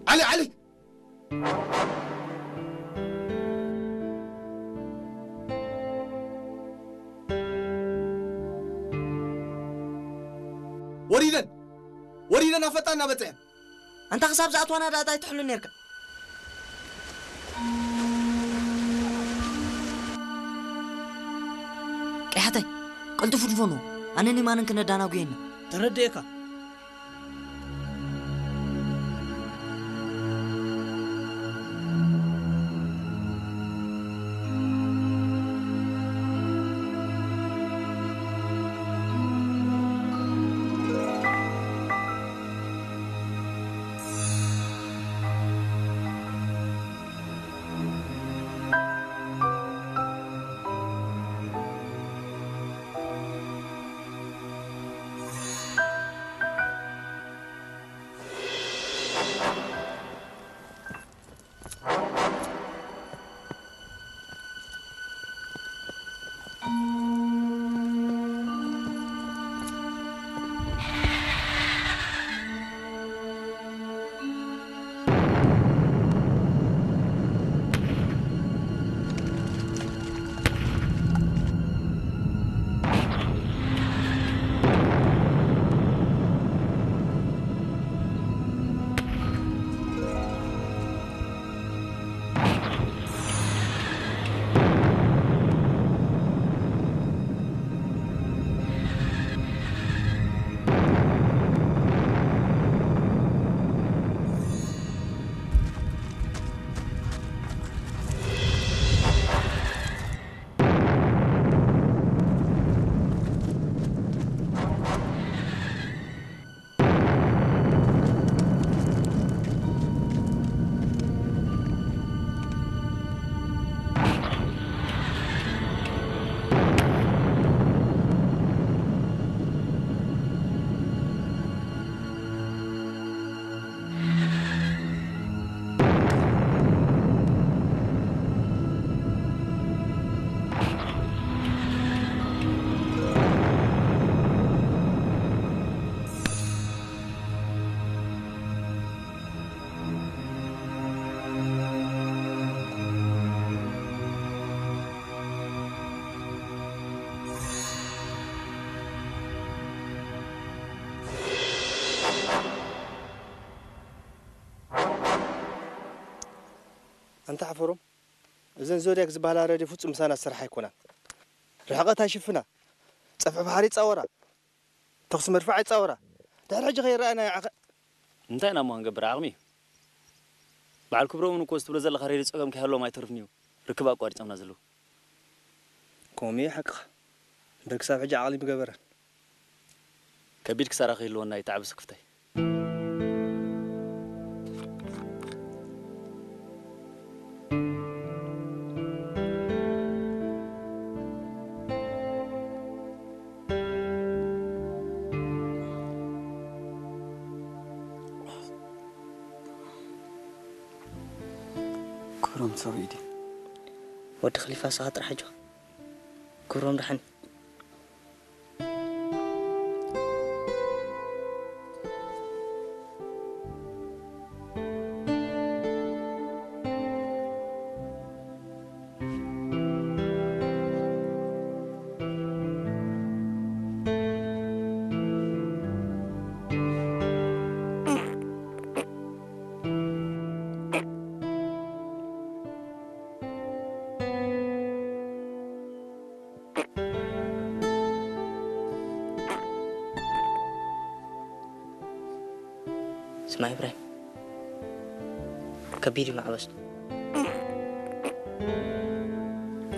ዓሊ፣ ዓሊ! ወሪደን! ወሪደን ኣብ ፈጣን እናበፅሐን! ኣንታ ክሳብ ዝኣትዋና ደኣ እንታይ ትሕሉ ነርካ? ቀያሕተይ፣ ቅልጡፍ ንፈኑ። ኣነን የማንን ክነዳናጉየና። ተረድኤካ። ኣንታ ሓፈሮም፣ እዘን ዞድያክ ዝበሃላ ሬድዮ ፍጹም ምሳና ዝሰርሓ ኣይኮናን። ርሕቐት ኣይሽፍና፣ ጸፍሒ ባሕሪ ይጻወራ፣ ተኹሲ መድፍዕ ኣይጻወራ። ድሕሪ ሕጂ ከይረኣና ይዓኸ- እንታይ ኢና እሞ ክንገብር፣ ዓቕሚ እዩ። በዓል ክብሮም እውን እኮ እዚ ትብሎ ዘለኻ ሬድዮ ጸገም ከይሃለዎም ኣይተርፍን እዩ። ርክብ ኣቋሪጾምና ዘለዉ። ከምኡ እዩ ሓቅኻ። እምበር ክሳብ ሕጂ ዓቕሊ ምገበረን። ከቢድ ክሳራ ከይህልወና ይተዓበ ስክፍታይ። ክብሮም ሰብኣይ ድዩ? ወዲ ክሊፋ፣ ንስኻ ጥራሕ ኣጆኻ። ክብሮም ደሓን እዩ። ስማዕ ኢብራሂም፣ ከቢድ እዩ ማዕበስቱ።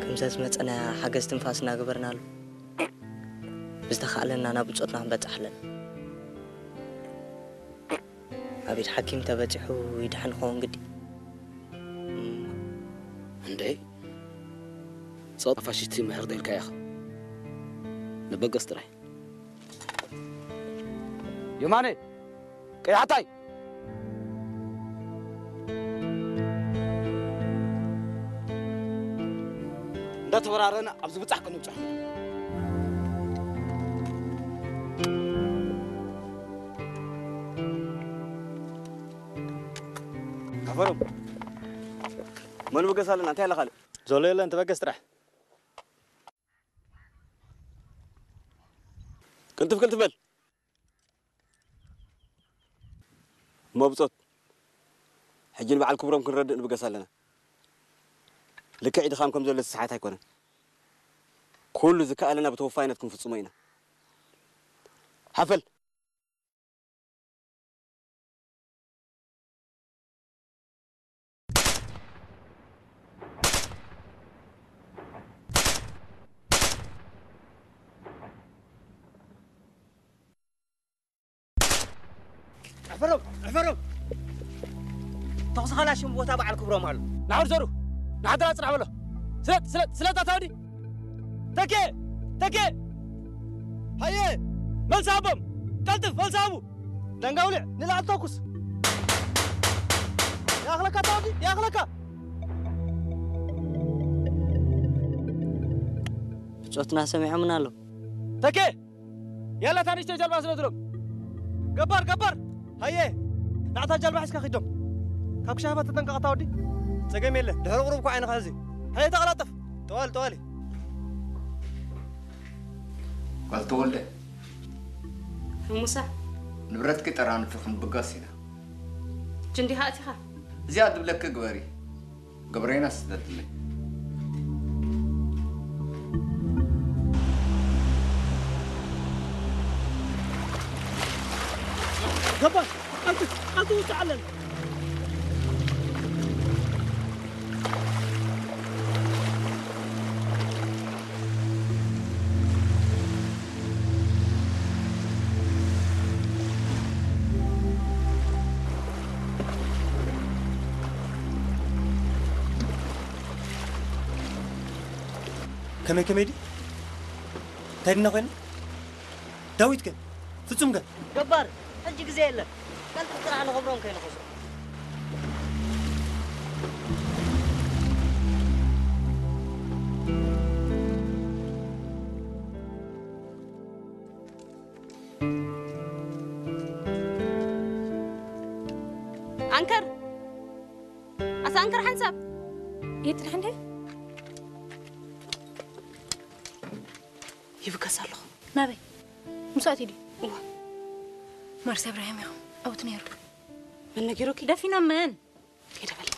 ከምዛ ዝመጸና ሓገዝ ትንፋስ እናገበርናሉ፣ ብዝተኻእለና ናብ ብጾትና ክንበጽሕ ኣለና። ኣብ ኢድ ሓኪም ተበጺሑ ይድሕን ክኸውን ግዲ። እም፣ እንዴ፣ ጸጥ ፋሽስት ምሕርጥ ኢልካ ኢኻ። ንበገስ ጥራይ። የማነ፣ ቀያሕታይ! እንዳተወራረና ኣብዚ ብጻሕ ክንብጻሕ። ኣፈሮም። መን በገስ ኣለና? እንታይ ኣለ ካልእ? ዘሎ የለን፣ ተበገስ ጥራሕ። ቅልጥፍ ቅልጥፍ በል። እሞ ብጾት፣ ሕጂ ንበዓል ክብሮም ክንረድእ ንብገስ ኣለና። ልክዕ ድኻም ከም ዘሎ ዝሰሓት ኣይኮነን። ኩሉ ዝከኣለና ብተወፋይነት ክንፍጽሞ ኢና። ሓፈል። እፈሮም፣ እፈሮም። ተኹሲ ኸላሽም ቦታ በዓል ክብሮም ኣሎ። ንዓውድ ዘሩ፣ ንሓደራ ጽናሕ በሎ። ስለጥ፣ ስለጥ፣ ስለጥ ኣታ ወዲ። ተኬ፣ ተኬ። ሃየ። መልሲ ሃቦም። ቀልጥፍ፣ መልሲ ሃቡ። ደንጋውልዕ፣ ንላዕሊ ተኩስ። ይኣኽለካ ኣታ ወዲ፣ ይኣኽለካ። ብጾትና ሰሚዖምና ኣለዉ። ተኬ! ያላ፣ እታ ንእሽተይ ጃልባ ስደድሎም። ገባር፣ ገባር! ሃየ! ናዕታ ጃልባ ሒዝካ ኺዶም። ካብ ክሻህባ ተጠንቀቕ ኣታ ወዲ። ጸገም የለ፣ ድሕሪ ቁሩብ እኮ ዓይንኻ ሕዚ። ሃየ፣ ተቐላጠፍ! ጠዋሊ፣ ጠዋሊ! ጓል ተወልደ። ሙሳ። ንብረትኪ ጠራንፊ ክንብገስ ኢና። ጅንዲኻ ኣቲኻ? እዚኣ ድብለኪ ግበሪ። ገብረይና ስደድለይ። ገባር፣ ቀልጥፍ፣ ቀልጥፍ ውስጥ ኣለና። ከመይ ከመይ ድዩ? እንታይ ድና ኮይና? ዳዊት ከ? ፍጹም ከ? ገባር፣ ሕጂ ግዜ የለን። ቀልጥፍ ጥራሕ ንኽብሮም ከይንኸሶ። ኣንከር! ኣታ ኣንከር ሓንሳብ! የት ድሓ እንደ? ይብገስ ኣለኹ። ናበይ? ምስኣት ድዩ? እዋ። ማርስ እብራሂም ኢኹም። ኣብኡ ነይሩ። መን ነጊሩኪ? ደፊኖም መን? ከይደ በል።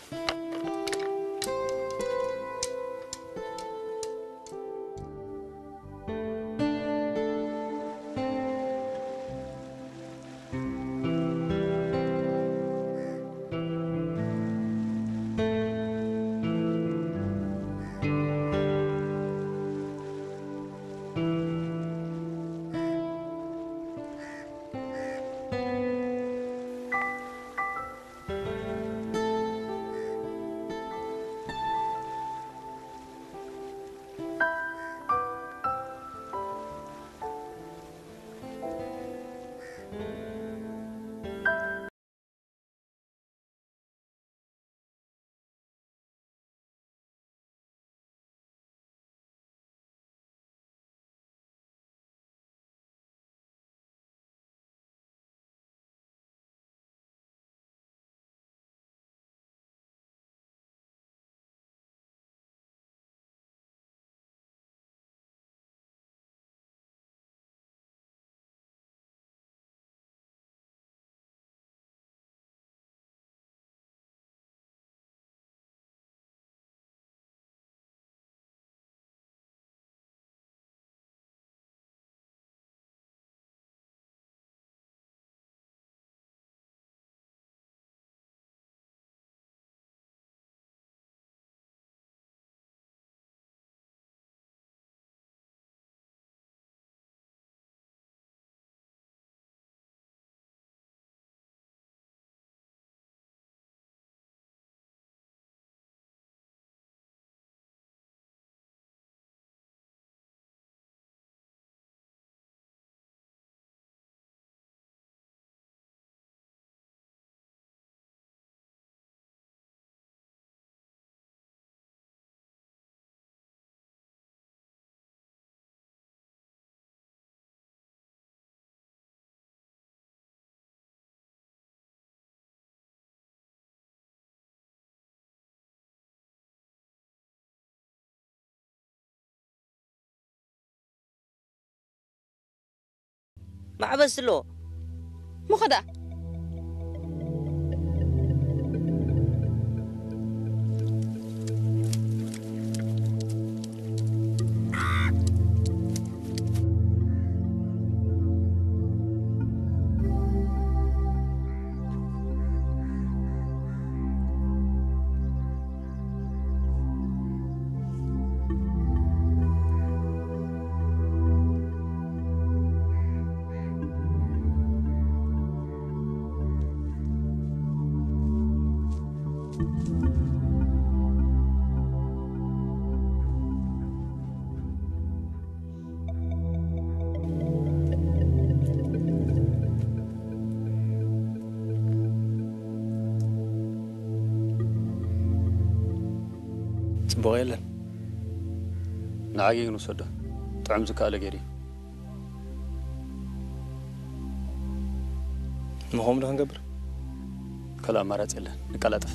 ኣዕበስ ኣሎ። ምኸዳ። ጽቡቕ የለን። ንዓጊ ግን ውሰዶ። ጥዑም ዝከኣለ ገይሩ እዩ። ንኸምኡ ዶ ክንገብር? ካልእ ኣማራጺ የለን። ንቀላጠፍ።